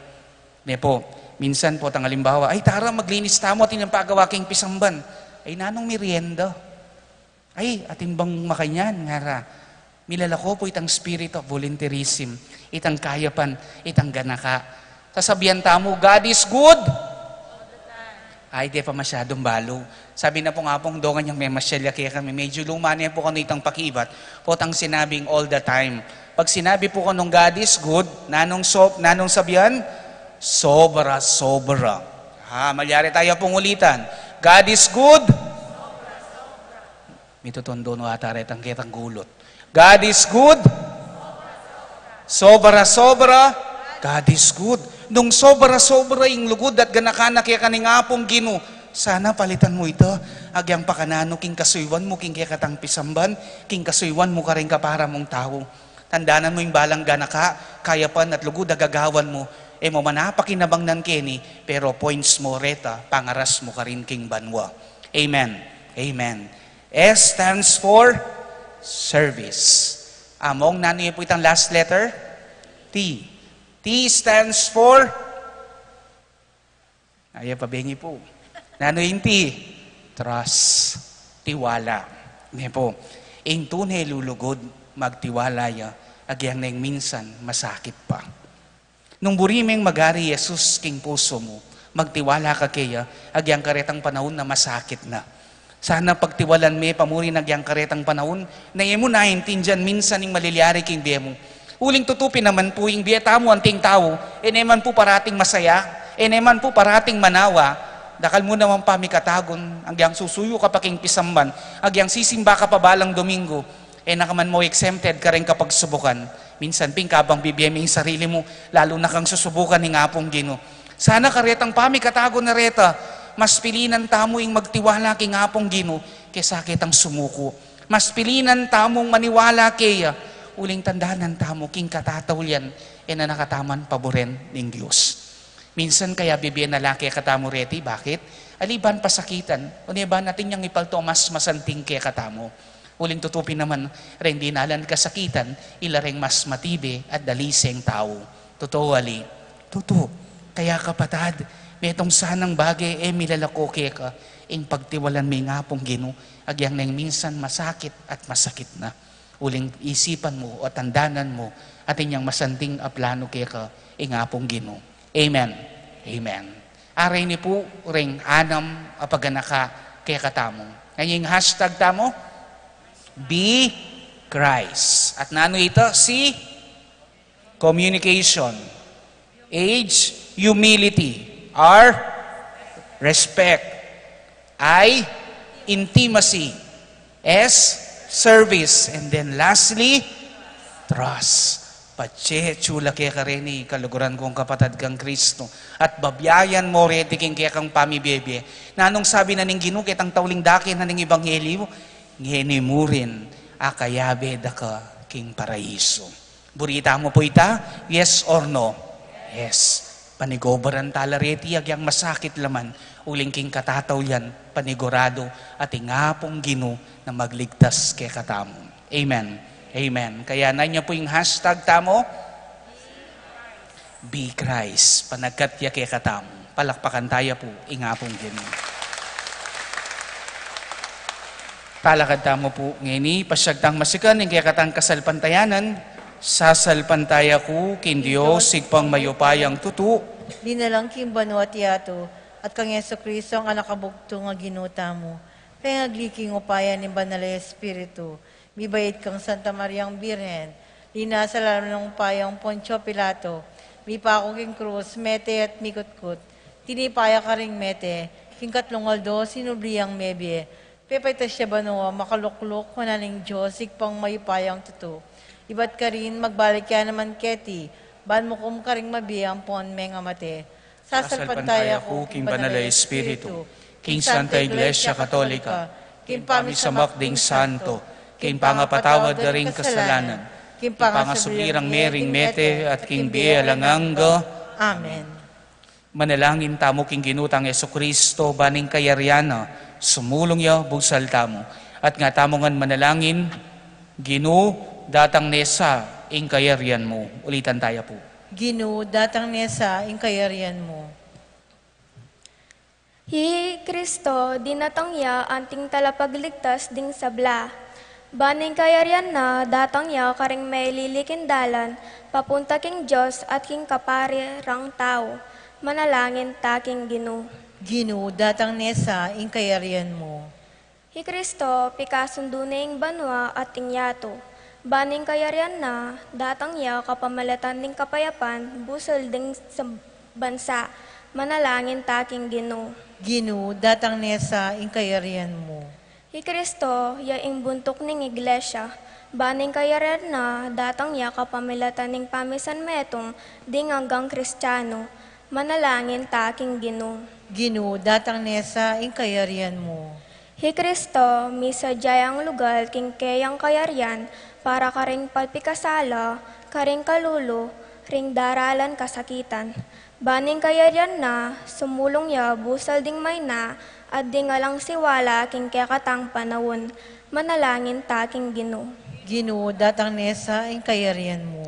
Ne pu, minsan potang alimbawa, ay tara, maglinis tamu, atin yang pagawa king pisamban. Ay nanung merienda. Ay, atin bang makanyan, ngara. Milalako pu itang spirit of volunteerism, itang kayapan, itang ganaka. Sasabian tamu, "God is good." Ay, de pa masyadung balu. Sabi na pu nga pung dongan yang memasyal ya kekami, medyu luma ne pu kanu itang pakibat. Potang sinabing all the time. Pag sinabi pu kanung God is good, nanung so-, nanung sabian? Sobra-sobra. Ha, malyari taya pung ulitan. God is good. Mitutundo no ata retang ketang gulut. God is good. Sobra-sobra. God is good. Nung sobra-sobra ing lugud at ganaka na keka ning Apung Ginu, sana palitan mu ita. Agyang pakananu king kasuyuan mu king kekatang pisamban, king kasuyuan mu karing kapara mung tau. Tandanan mu ing balang ganaka, kayapan at lugud a gagawan mu, e mu man apakinabang nan keni, pero points mu reta, pangaras mu karin king banua. Amen. Amen. S stands for service. Among, nanu ya pu itang last letter? T. T stands for, aya pa bengi pu. Nanu ing T? Trust. Tiwala. Ne pu. Ing tune lulugud, magtiwala ya, agyang neng minsan masakit pa. Nung buri meng magari Jesus king pusu mu, magtiwala ka keya, agyang karetang panaun na masakit na. Sana pagtiwalan me pa mu rin agyang karetang panaun, na e mu naintindian minsan ing malilyari king bie mu. Uling tutu pin naman pu, ing bie tamu anting tau, e ne man pu parating masaya, e ne man pu parating manawa. Dakal mu naman pa mikatagun, agyang susuyu ka pa king pisamban, agyang sisimba ka pa balang Domingo, e na ka man mo exempted kareng kapagsubukan. Minsan pin kabang bibie me ing sarili mu, lalu na kang susubukan ning Apung Ginu. Sana karetang pamikatagun na reta, mas pilinan tamu ing magtiwala king Apung Ginu kesa ketang sumuku. Mas pilinan tamung maniwala keya, uling tandanan tamu king katataulian, e na na kataman paburen ning Dios. Minsan kaya bibie na la kekatamu reti, bakit? Ali ban pasakitan, o ne ban atin yang ipalto mas masanting kekatamu. Uling tutu pin naman, reng dinalan kasakitan, ila reng mas matibe at daliseng tau. Tutu, ali? Tutu. Kaya kapatad, metung sanang bage e milalako keka, ing pagtiwalan me ing Apung Ginu, agyang neng minsan masakit at masakit na. Uling isipan mu o tandanan mu, atin yang masanting a planu keka ing Apung Ginu. Amen. Amen. Are ini pu ring anam a paganaka kekatamu. Ngeni ing hashtag tamu, Be Christ. At nanu ita? C, communication. H, humility. R, respect. I, intimacy. S, service. And then lastly, trust. Patse, tsula keka reni, kaluguran kung kapatad kang Kristo. At babiayan mo reti king kekang pamibie-bie. Nanung sabi na ning Ginu ketang tauling dake na ning ebanghelyu? Ngeni mu rin akayabe da ka king paraiso. Buri tamu pu ita? Yes or no? Yes. Panigobaran tala reti agyang masakit la man, uling king katataulian, paniguradu, atin ing Apung Ginu na magligtas kekatamu. Amen. Amen. Kaya nanu ya pu ing hashtag tamu? Be Christ. Panagkat ya kekatamu. Palakpakan taya pu ing Apung Ginu. Talakad tamu pu ngeni, pasiag tang masikan ing kekatang kasalpantayanan. Sasalpantaya ku king Dios, Ibpang mayupayang tutu, linalang king banua at yatu, at kang Jesucristo, ing anak a bugtung a Ginu tamu, pengagli king upaya ning Banal a Espiritu, mibait kang Santa Mariang Birhen, linasa lalam ning upaya nang Poncio Pilato, mipaku king krus, mete at mikutkut, tinipa ya karing mete, king katlung aldo sinubli yang mebie, pepaitas ya banua, makalukluk wanan ning Dios, Ibpang mayupayang tutu. Ibat karin, magbalik ya naman keti, ban mukum karing mabie ampon mengamate. Sasalpantaya ku king Banal a Espiritu, king Santa Iglesia Katolika, king pamisamak ding santo, king pangapatawad da ring kasalanan, king pangasubli rang mie ring mete, at king bie alang angga. Amen. Manalangin tamu king Ginu tang Jesucristo, ban ing kayarian na sumulung ya busal tamu. At nga tamu ngan manalangin, Ginu, datang ne sa ing kayarian mu. Ulitan taya pu. Ginu, datang ne sa ing kayarian mu. Hi Kristo, dinatang ya anting talapagligtas ding sabla. Ban ing kayarian na, datang ya karing mailili king dalan papunta king Dios at king kapari rang tau. Manalangin ta king Ginu. Ginu, datang ne sa ing kayarian mu. Hi Kristo, pikasundu ne ing banua at ing yatu. Ban ing kayarian na, datang ya kapamilatan ning kapayapan busal ding sa bansa. Manalangin ta king Ginu. Ginu, datang ne sa ing kayarian mu. Hi Kristo, ya ing buntuk ning Iglesia. Ban ing kayarian na, datang ya kapamilatan ning pamisan metung ding anggang Kristiano. Manalangin ta king Ginu. Ginu, datang ne sa ing kayarian mu. Hi Kristo, misadya yang lugal king keyang kayarian para karing palpikasala karing kalulu ring daralan kasakitan. Ban ing kayarian na, sumulung ya busal ding mayna at ding alang siwala king kekatang panaun. Manalangin ta king Ginu. Ginu, datang ne sa ing kayarian mu.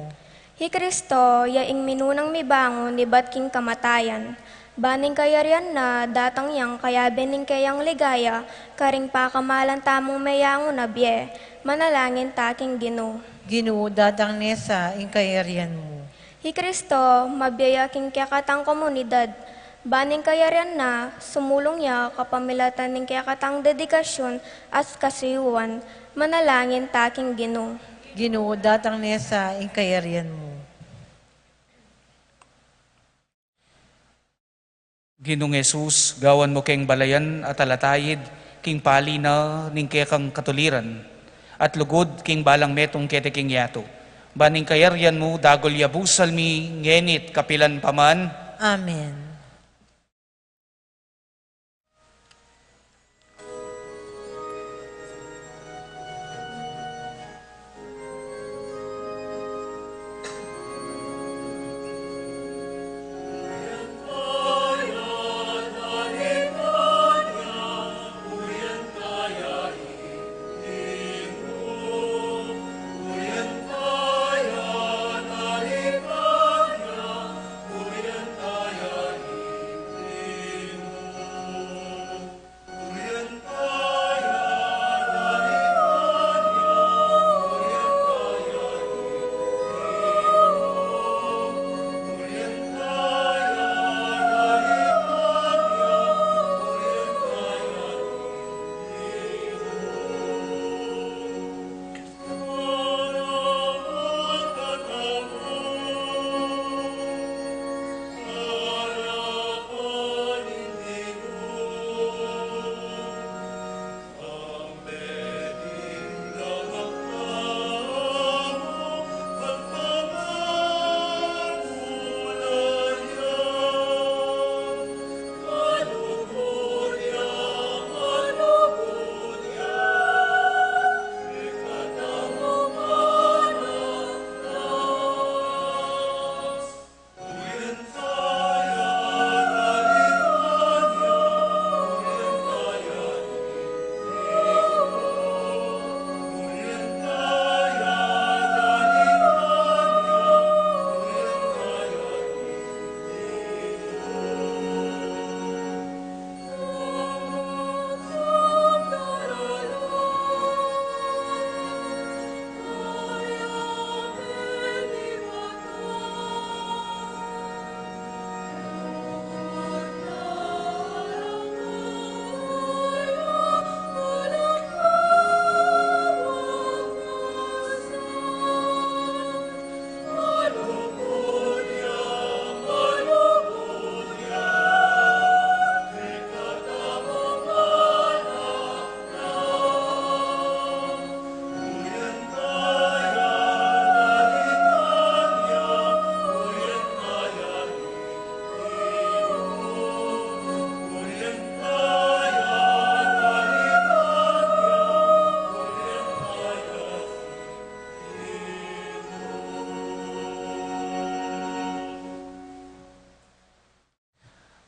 Hi Kristo ya ing minunang mibangun ibat king kamatayan. Ban ing kayarian na datang yang kayabe ning keyang ligaya, karing pakamalan tamung meyangu na bie, manalangin ta king Ginu. Ginu, datang ne sa ing kayarian mu. Hi Kristo, mabie ya king kekatang komunidad. Ban ing kayarian na, sumulung ya kapamilatan ning kekatang dedikasyun at kasuyuan, manalangin ta king Ginu. Ginu, datang ne sa ing kayarian mu. Ginung Jesus, gawan mu keng balayan at alataid king pali na ning kekang katuliran, at lugud king balang metung keti king yatu. Ban ing kayarian mu, dagul ya busal mi, ngeni't kapilan pa man. Amen.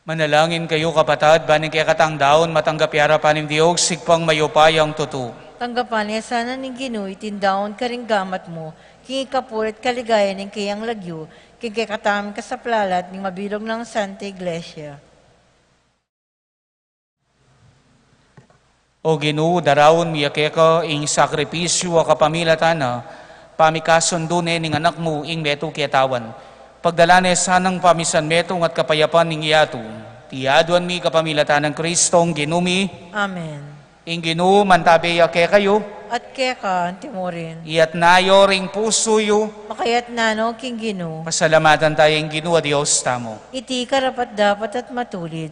Manalangin kayu, kapatad, ban ing kekatang daun matanggap ya king arapan ning Dios, Ibpang mayupayang tutu. Tanggapan na sana ning Ginu iting daun karing gamat mu, king ikapuri't kaligayan ning keyang lagyu, king kekatamung kasaplalan at ning mabilug nang Santa Iglesia. O Ginu, daraun mi ya keka ing sakripisyu a kapamilatan na, pamikasundu ne ning Anak mu ing metung ketawan. Pagdalan ne sanang pamisan metung at kapayapan ning yatu. Iti aduan mi kapamilatan nang Kristong Ginu mi. Amen. Ing Ginu mantabe ya kekayu. At keka antimurin. Iyatas yu ring pusu yu. Makayatas no king Ginu. Pasalamatan taya ing Ginu a Dios tamu. Iti karapat-dapat at matulid.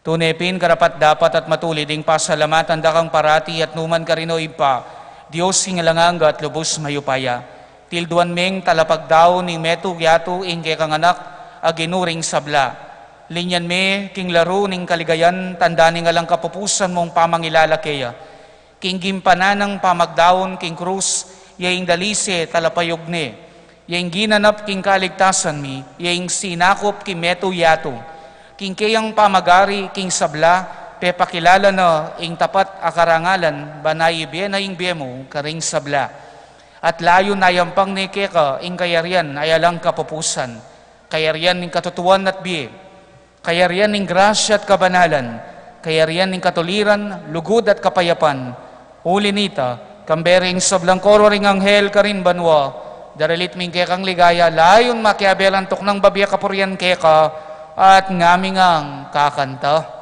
Tune pin karapat-dapat at matulid ing pasalamatan da kang parati at nukarin man, O Ibpa, Dios king alang angga at lubus mayupaya. Tilduan meng talapagdaun ning metung yatu ing kekang Anak a Ginu ring sabla. Linyan me king laru ning kaligayan, tanda ning alang kapupusan mung pamangilala keya. King gimpanan nang pamagdaun king krus, ya ing dalise talapayug ne. Ya ing ginanap king kaligtasan mi, ya ing sinakup king metung yatu. King keyang pamagari king sabla, pepakilala na ing tapat a karangalan, ban ibie na ing bie mu karing sabla. At layun a yampang ne keka ing kayarian a alang kapupusan, kayarian ning katutuan at bie, kayarian ning grasya at kabanalan, kayarian ning katuliran, lugud at kapayapan. Uli nita, kambe ring sablang koro ring anghel karin banua, daralit mi ing kekang ligaya, layun makiabe lang tuknang babie kapurian keka, at ngaming kakanta.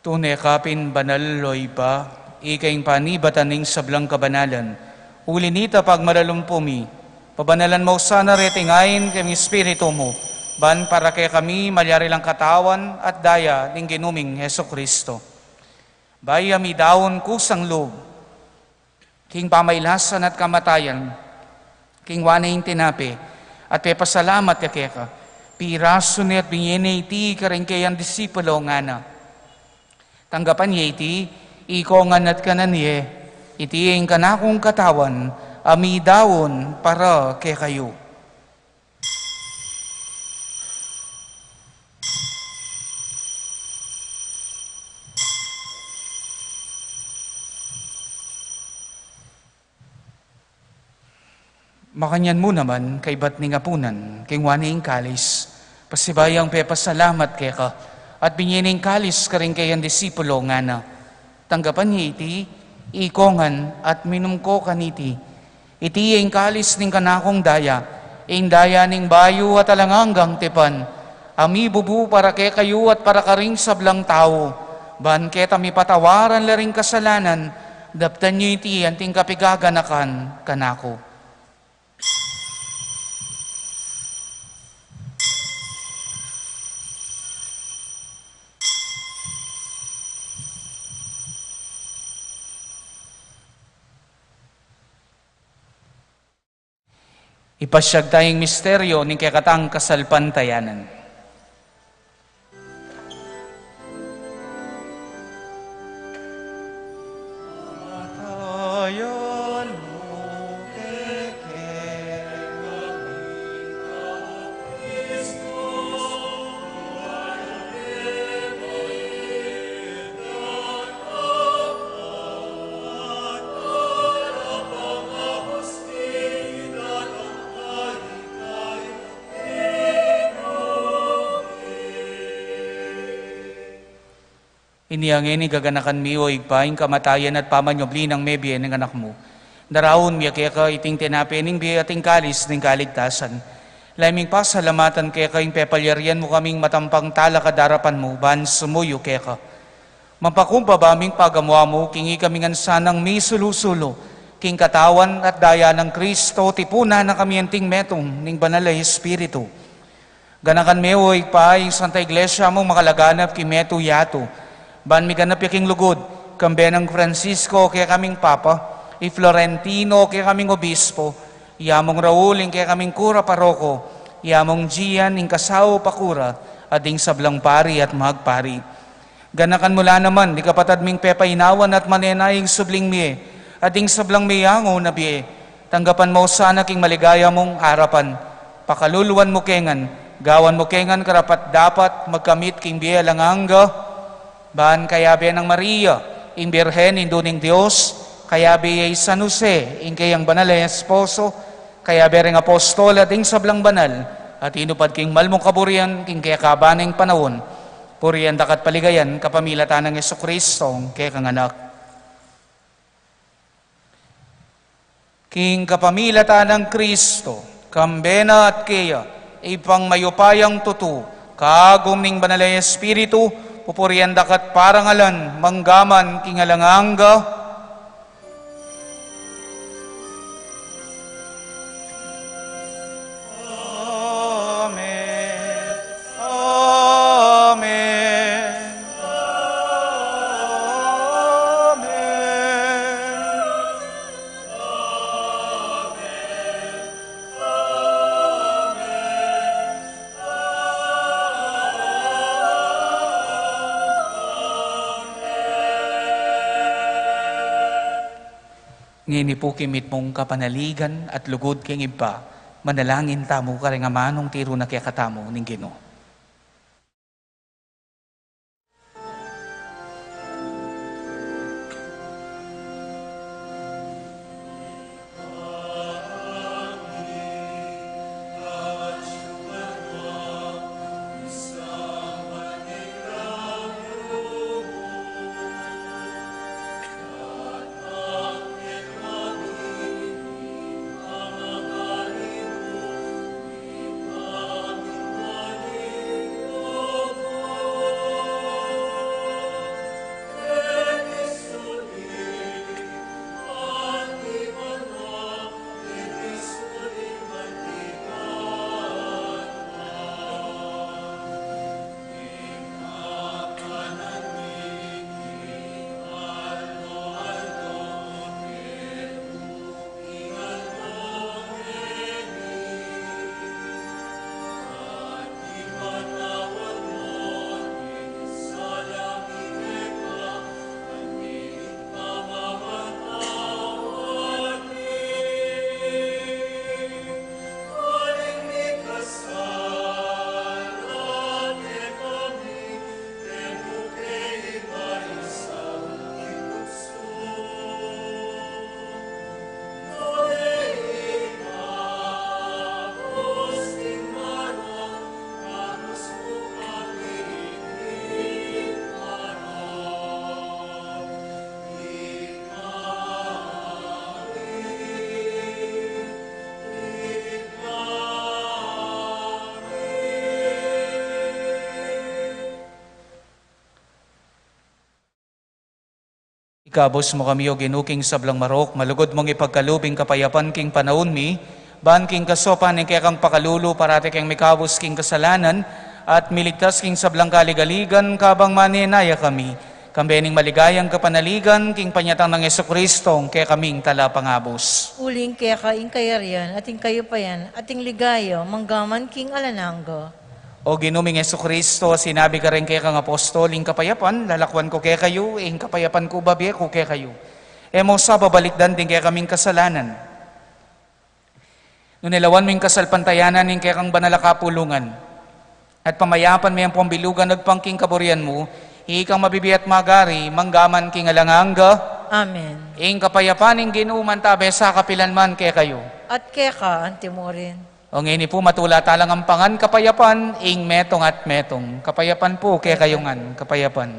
Tune ka pin banal, o Ibpa, ika ing panibatan ning sablang kabanalan. Uli nita, pagmalalumpu mi, pabanalan mu sana reting ain king Espiritu mu, ban para kekami malyari lang katawan at daya ning Ginu ming Jesucristo. Bayu mi daun kusang lub king pamailasan at kamatayan, king wa ne ing tinape, at pepasalamat ya keka, pirasu ne at binie ne iti karing kayang disipulo, ngana: Tanggapan ye iti, ikongan at kanan ye, iti ing kanakung katawan, a midaun para kekayu. Makanyan mu naman, kaybat ning apunan, kinua ne ing kalis, pasibayung pepasalamat keka, at binie ne ing kalis karing kayang disipulo, ngana: Tanggapan ye iti, ikongan, at minum ko kaniti. Iti ing kalis ning kanakung daya, ing daya ning bayu at alang anggang tipan, a mibubu para kekayu at para karing sablang tau, ban keta mipatawaran la ring kasalanan. Daptan yu iti anting kapigaganakan kanaku. Ipasyag taya ing misteryo ning kekatang kasalpantayanan. Inya ngeni gaganakan mi, o Ibpa, ing kamatayan at pamanyubli nang mebie ning Anak mu. Daraun mi keka iting tinape ning bie at ing kalis ning kaligtasan. Lalu ming pasalamatan keka ing pepalyarian mu kaming matampang talakad king arapan mu, ban sumuyu keka. Mapakumbaba ming pagamu-amu, king ikami ngan sanang misulu-sulu king katawan at daya nang Kristo, tipunan na kami anting metung ning Banal a Espiritu. Ganakan me, o Ibpa, ing Santa Iglesia mung makalaganap king metung yatu, ban miganap ya king lugud, kambe nang Francisco kekaming Papa, i Florentino kekaming Obispo, i Among Raul ing kekaming Kura Paroko, i Among Gian ing kasaupang kura, at ding sablang pari at magpari. Ganakan mu la naman ding kapatad ming pepainawan at manenaya ing subling mie, at ding sablang meyangu na bie. Tanggapan mu sana king maligaya mung arapan. Pakaluluan mu ke ngan, gawan mu ke ngan karapat-dapat magkamit king bie alang angga. Ban kayabe nang Maria, ing Birhen, Indu ning Dios, kayabe ya i San Jose, ing keyang banal a esposo, kayabe ring apostol at ding sablang banal a tinupad king mal mung kaburian king kekaban ning panaun, purian daka at paligayan kapamilatan nang Jesucristo, ing kekang Anak. King kapamilatan nang Kristo, kambe na at keya, Ibpang mayupayang tutu, kagum ning Banal a Espiritu, pupurian daka at parangalan, manggaman king alang angga. Amen. Amen. Amen. Ngeni pu king mitmung kapanaligan at lugud king Ibpa, manalangin tamu karing amanung tiru na kekatamu ning Ginu. Ikabus mu kami, O Ginu, king sablang marok, malugud mung ipagkalub ing kapayapan king panaun mi, ban king kasopan ning kekang pakalulu, parati keng mikabus king kasalanan, at miligtas king sablang kaligaligan, kabang manenaya kami, kambe ning maligayang kapanaligan, king panyatang nang Jesucristo, ing kekaming talapangabus. Uling keka ing kayarian, at ing kayupayan, at ing ligaya, manggaman king alang angga. O Ginu ming Jesucristo, sinabi mu kareng kekang apostol, ing kapayapan lalakwan ku kekayu, ing kapayapan ku bibie ku kekayu. E mu sa babalikdan ding kekaming kasalanan, nune lawan mu ing kasalpantayanan ning kekang banal a kapulungan, at pamayapan me ampong bilugan agpang king kaburian mu, ikang mabibie at magari, manggaman king alang angga. Amen. Ing kapayapan ning Ginu mantabe sa kapilan man kekayu. At keka antimurin. O ngeni pu, matula talang ampangan kapayapan, ing metung at metung. Kapayapan pu kekayu ngan, kapayapan.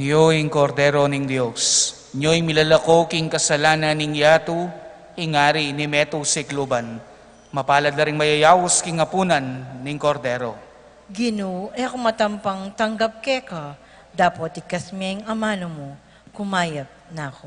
Nyo ing Kordero ning Dios, nyo ing milalako king kasalanan ning yatu, ing ari ning metung sikluban. Mapalad la ring mayayaus king apunan ning Kordero. Ginu, e ku matampang tanggap keka, dapot ikasme ing amanu mu, kumayap na ku.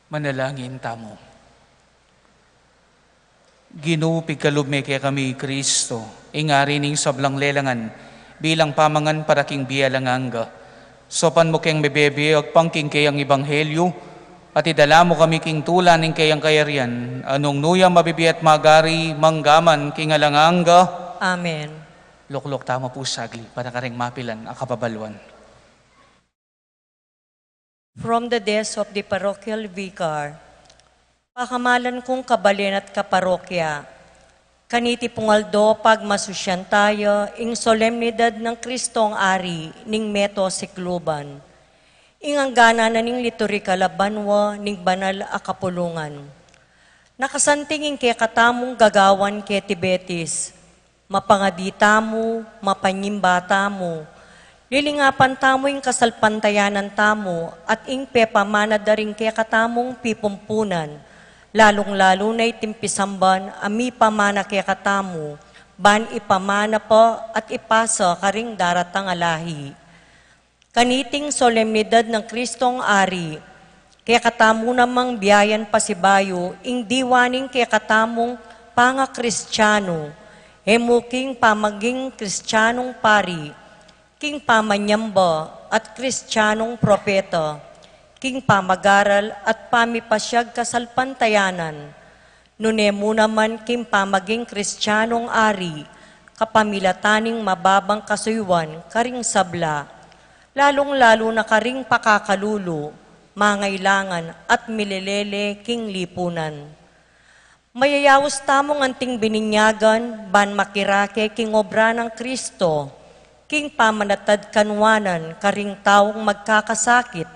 Manalangin tamu. Ginu, pigkalub me kekami i Kristo, ing Ari ning sablang lelangan, bilang pamangan para king bie alang angga. Saupan mu keng mebebie agpang king keyang ebanghelyu, at idala mu kami king tula ning keyang kayarian, a nung nu ya mabibie at magari, mangga man king alang angga. Amen. Lukluk tamu pu saglit, para kareng mapilan a kababaluan. From the desk of the parochial vicar. Pakamalan kung kabalen at kaparokya, kaniti pung aldo pagmasusyan taya ing solemnidad nang Kristong Ari ning meto sikluban. Ing angganan na ning liturikal a banua ning banal a kapulungan. Nakasanting ing kekatamung gagawan keti Betis. Mapangadi tamu, mapanyimba tamu, lilingapan tamu ing kasalpantayanan tamu, at ing pepamana da ring kekatamung pipumpunan, lalung-lalu na iting pisamban a mipamana kekatamu, ban ipamana pa at ipasa karing daratang a lahi. Kaniting solemnidad nang Kristong Ari, kekatamu namang biayan pasibayu ing diwa ning kekatamung pangakristianu, e mu king pamaging Kristianung pari, king pamanyamba at Kristianung propeta, king pamagaral at pamipasiag kasalpantayanan, nune mu naman king pamaging Kristianung ari, kapamilatan ning mababang kasuyuan karing sabla, lalung-lalu na karing pakakalulu, mangailangan at milelele king lipunan. Mayayaus tamung anting bininyagan ban makirake king obra nang Kristo, king pamanatad kanuanan karing taung magkakasakit,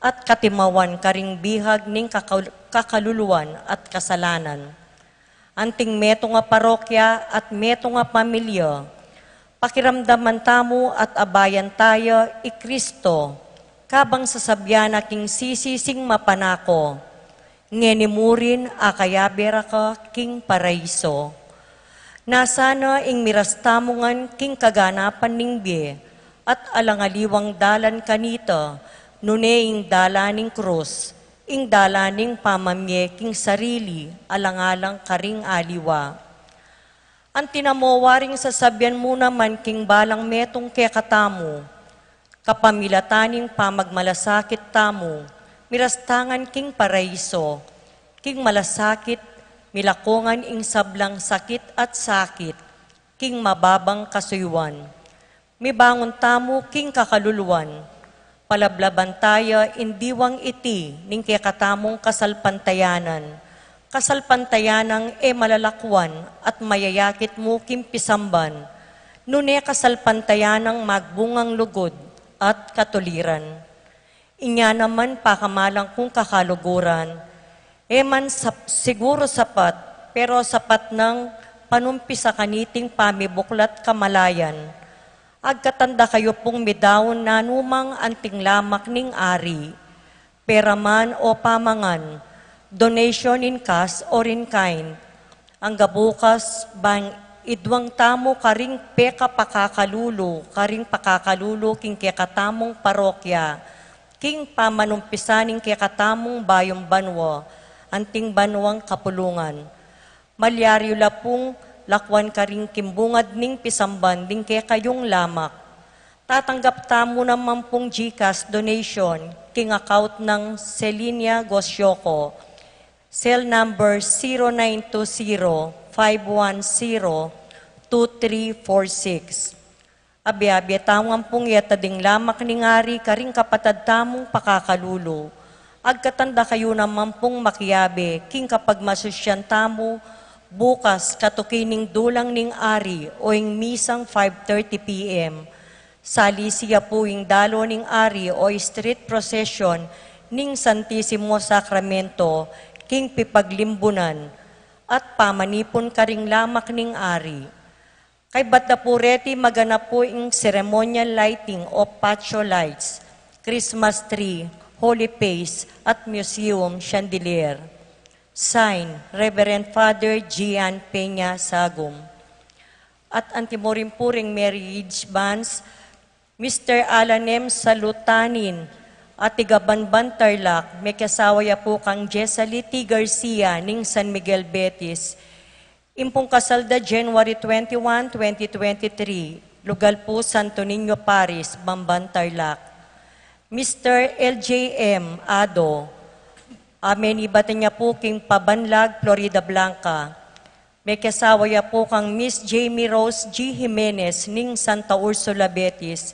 at katimawan karing bihag ning kakal-, kakaluluan at kasalanan. Anting metung a parokya at metung a pamilya, pakiramdaman tamu at abayan taya i Kristo, kabang sasabian na king sisising mapanako, ngeni mu rin akayabe ra ka king paraiso. Nasa na ing miras tamu ngan king kaganapan ning bie, at alang aliwang dalan kanita, nune ing dalan ning krus, ing dalan ning pamamie king sarili, alang-alang karing aliwa. Anti na mo waring sasabian mu naman king balang metung kekatamu, kapamilatan ning pamagmalasakit tamu, miras ta ngan king paraiso, king malasakit, milaku ngan ing sablang sakit at sakit, king mababang kasuyuan. Mibangun tamu king kakaluluan, palablaban taya ing diwang iti ning kekatamung kasalpantayanan, kasalpantayanang e malalakuan at mayayakit mu king pisamban, nune kasalpantayanang magbungang lugud at katuliran. Inya naman pakamalan kung kakaluguran, e man sap-, siguru sapat, pero sapat nang panumpisa kaniting pamibuklat kamalayan. Agkatan da kayu pung midaun nanumang anting lamak ning ari, pera man o pamangan, donation in cash or in kind, angga bukas, ban idwang tamu karing peka pakakalulu, karing pakakalulu king kekatamung parokya, king pamanumpisa ning kekatamung bayung banua, anting banuang kapulungan. Malyari yu la pung lakuan karing kimbungad ning pisamban ding kekayung lamak. Tatanggap tamu naman pung GCash donation king account nang Celinia Gosyoco, cell number zero nine two zero, five one zero, two three four six. Abe-abe tamu ngan pung yatad ing lamak ning ari karing kapatad tamung pakakalulu. Agkatan da kayu naman pung makiabe king kapagmasusyan tamu bukas katuki ning dulang ning ari o ing misang five thirty P M. Salisi ya pu ing dalu ning ari o street procession ning Santisimo Sakramento king pipaglimbunan at pamanipun karing lamak ning ari. Kaybat da pu reti maganap pu ing ceremonial lighting of patio lights, Christmas tree, holy face, at museum chandelier. Signed, Reverend Father Gian Peña Sagum. At anti mu rin pu ring marriage banns, Mister Alan M. Salutanin, At tiga Banban, Tarlac, mekiasawa ya pu kang Jesali T. Garcia ning San Miguel, Betis. Ing pung kasal da January twenty-one, twenty twenty-three, lugal pu Santo Niño Parish, Banban, Tarlac. Mister L J M Ado, a, menibatan ya pu king Pabanlag, Floridablanca. Mekiasawa ya pu kang Miss Jamie Rose G. Jimenez ning Santa Ursula, Betis.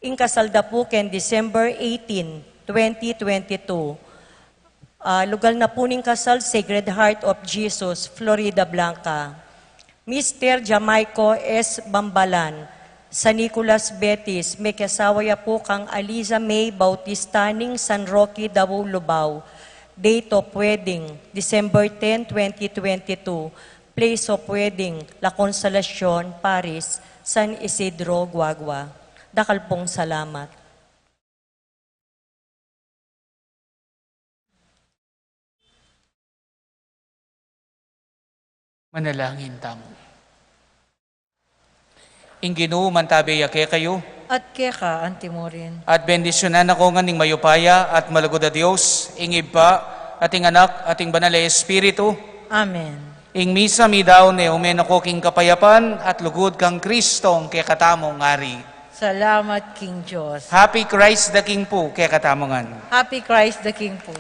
Ing kasal da pu ken December eighteen, twenty twenty-two. Ah, lugal na pu ning kasal, Sacred Heart of Jesus, Floridablanca. Mister Jamaico S. Bambalan, San Nicolas, Betis, mekiasawa ya pu kang Aliza May Bautista ning San Roque, Davao, Lubao. Date of wedding, December ten, twenty twenty-two. Place of wedding, La Consolacion Parish, San Isidro, Guagua. Dakal pung salamat. Manalangin tamu. Ing Ginu mantabe ya kekayu. At keka antimurin. At bendisyunan na ko ngan ning mayupaya at malugud a Dios, ing Ibpa, at ing Anak, at ing Banal a Espiritu. Amen. Ing misa midaun ne, ume na ko king kapayapan at lugud kang Kristong kekatamung Ari. Salamat king Dios. Happy Christ the King pu kekatamu ngan. Happy Christ the King pu.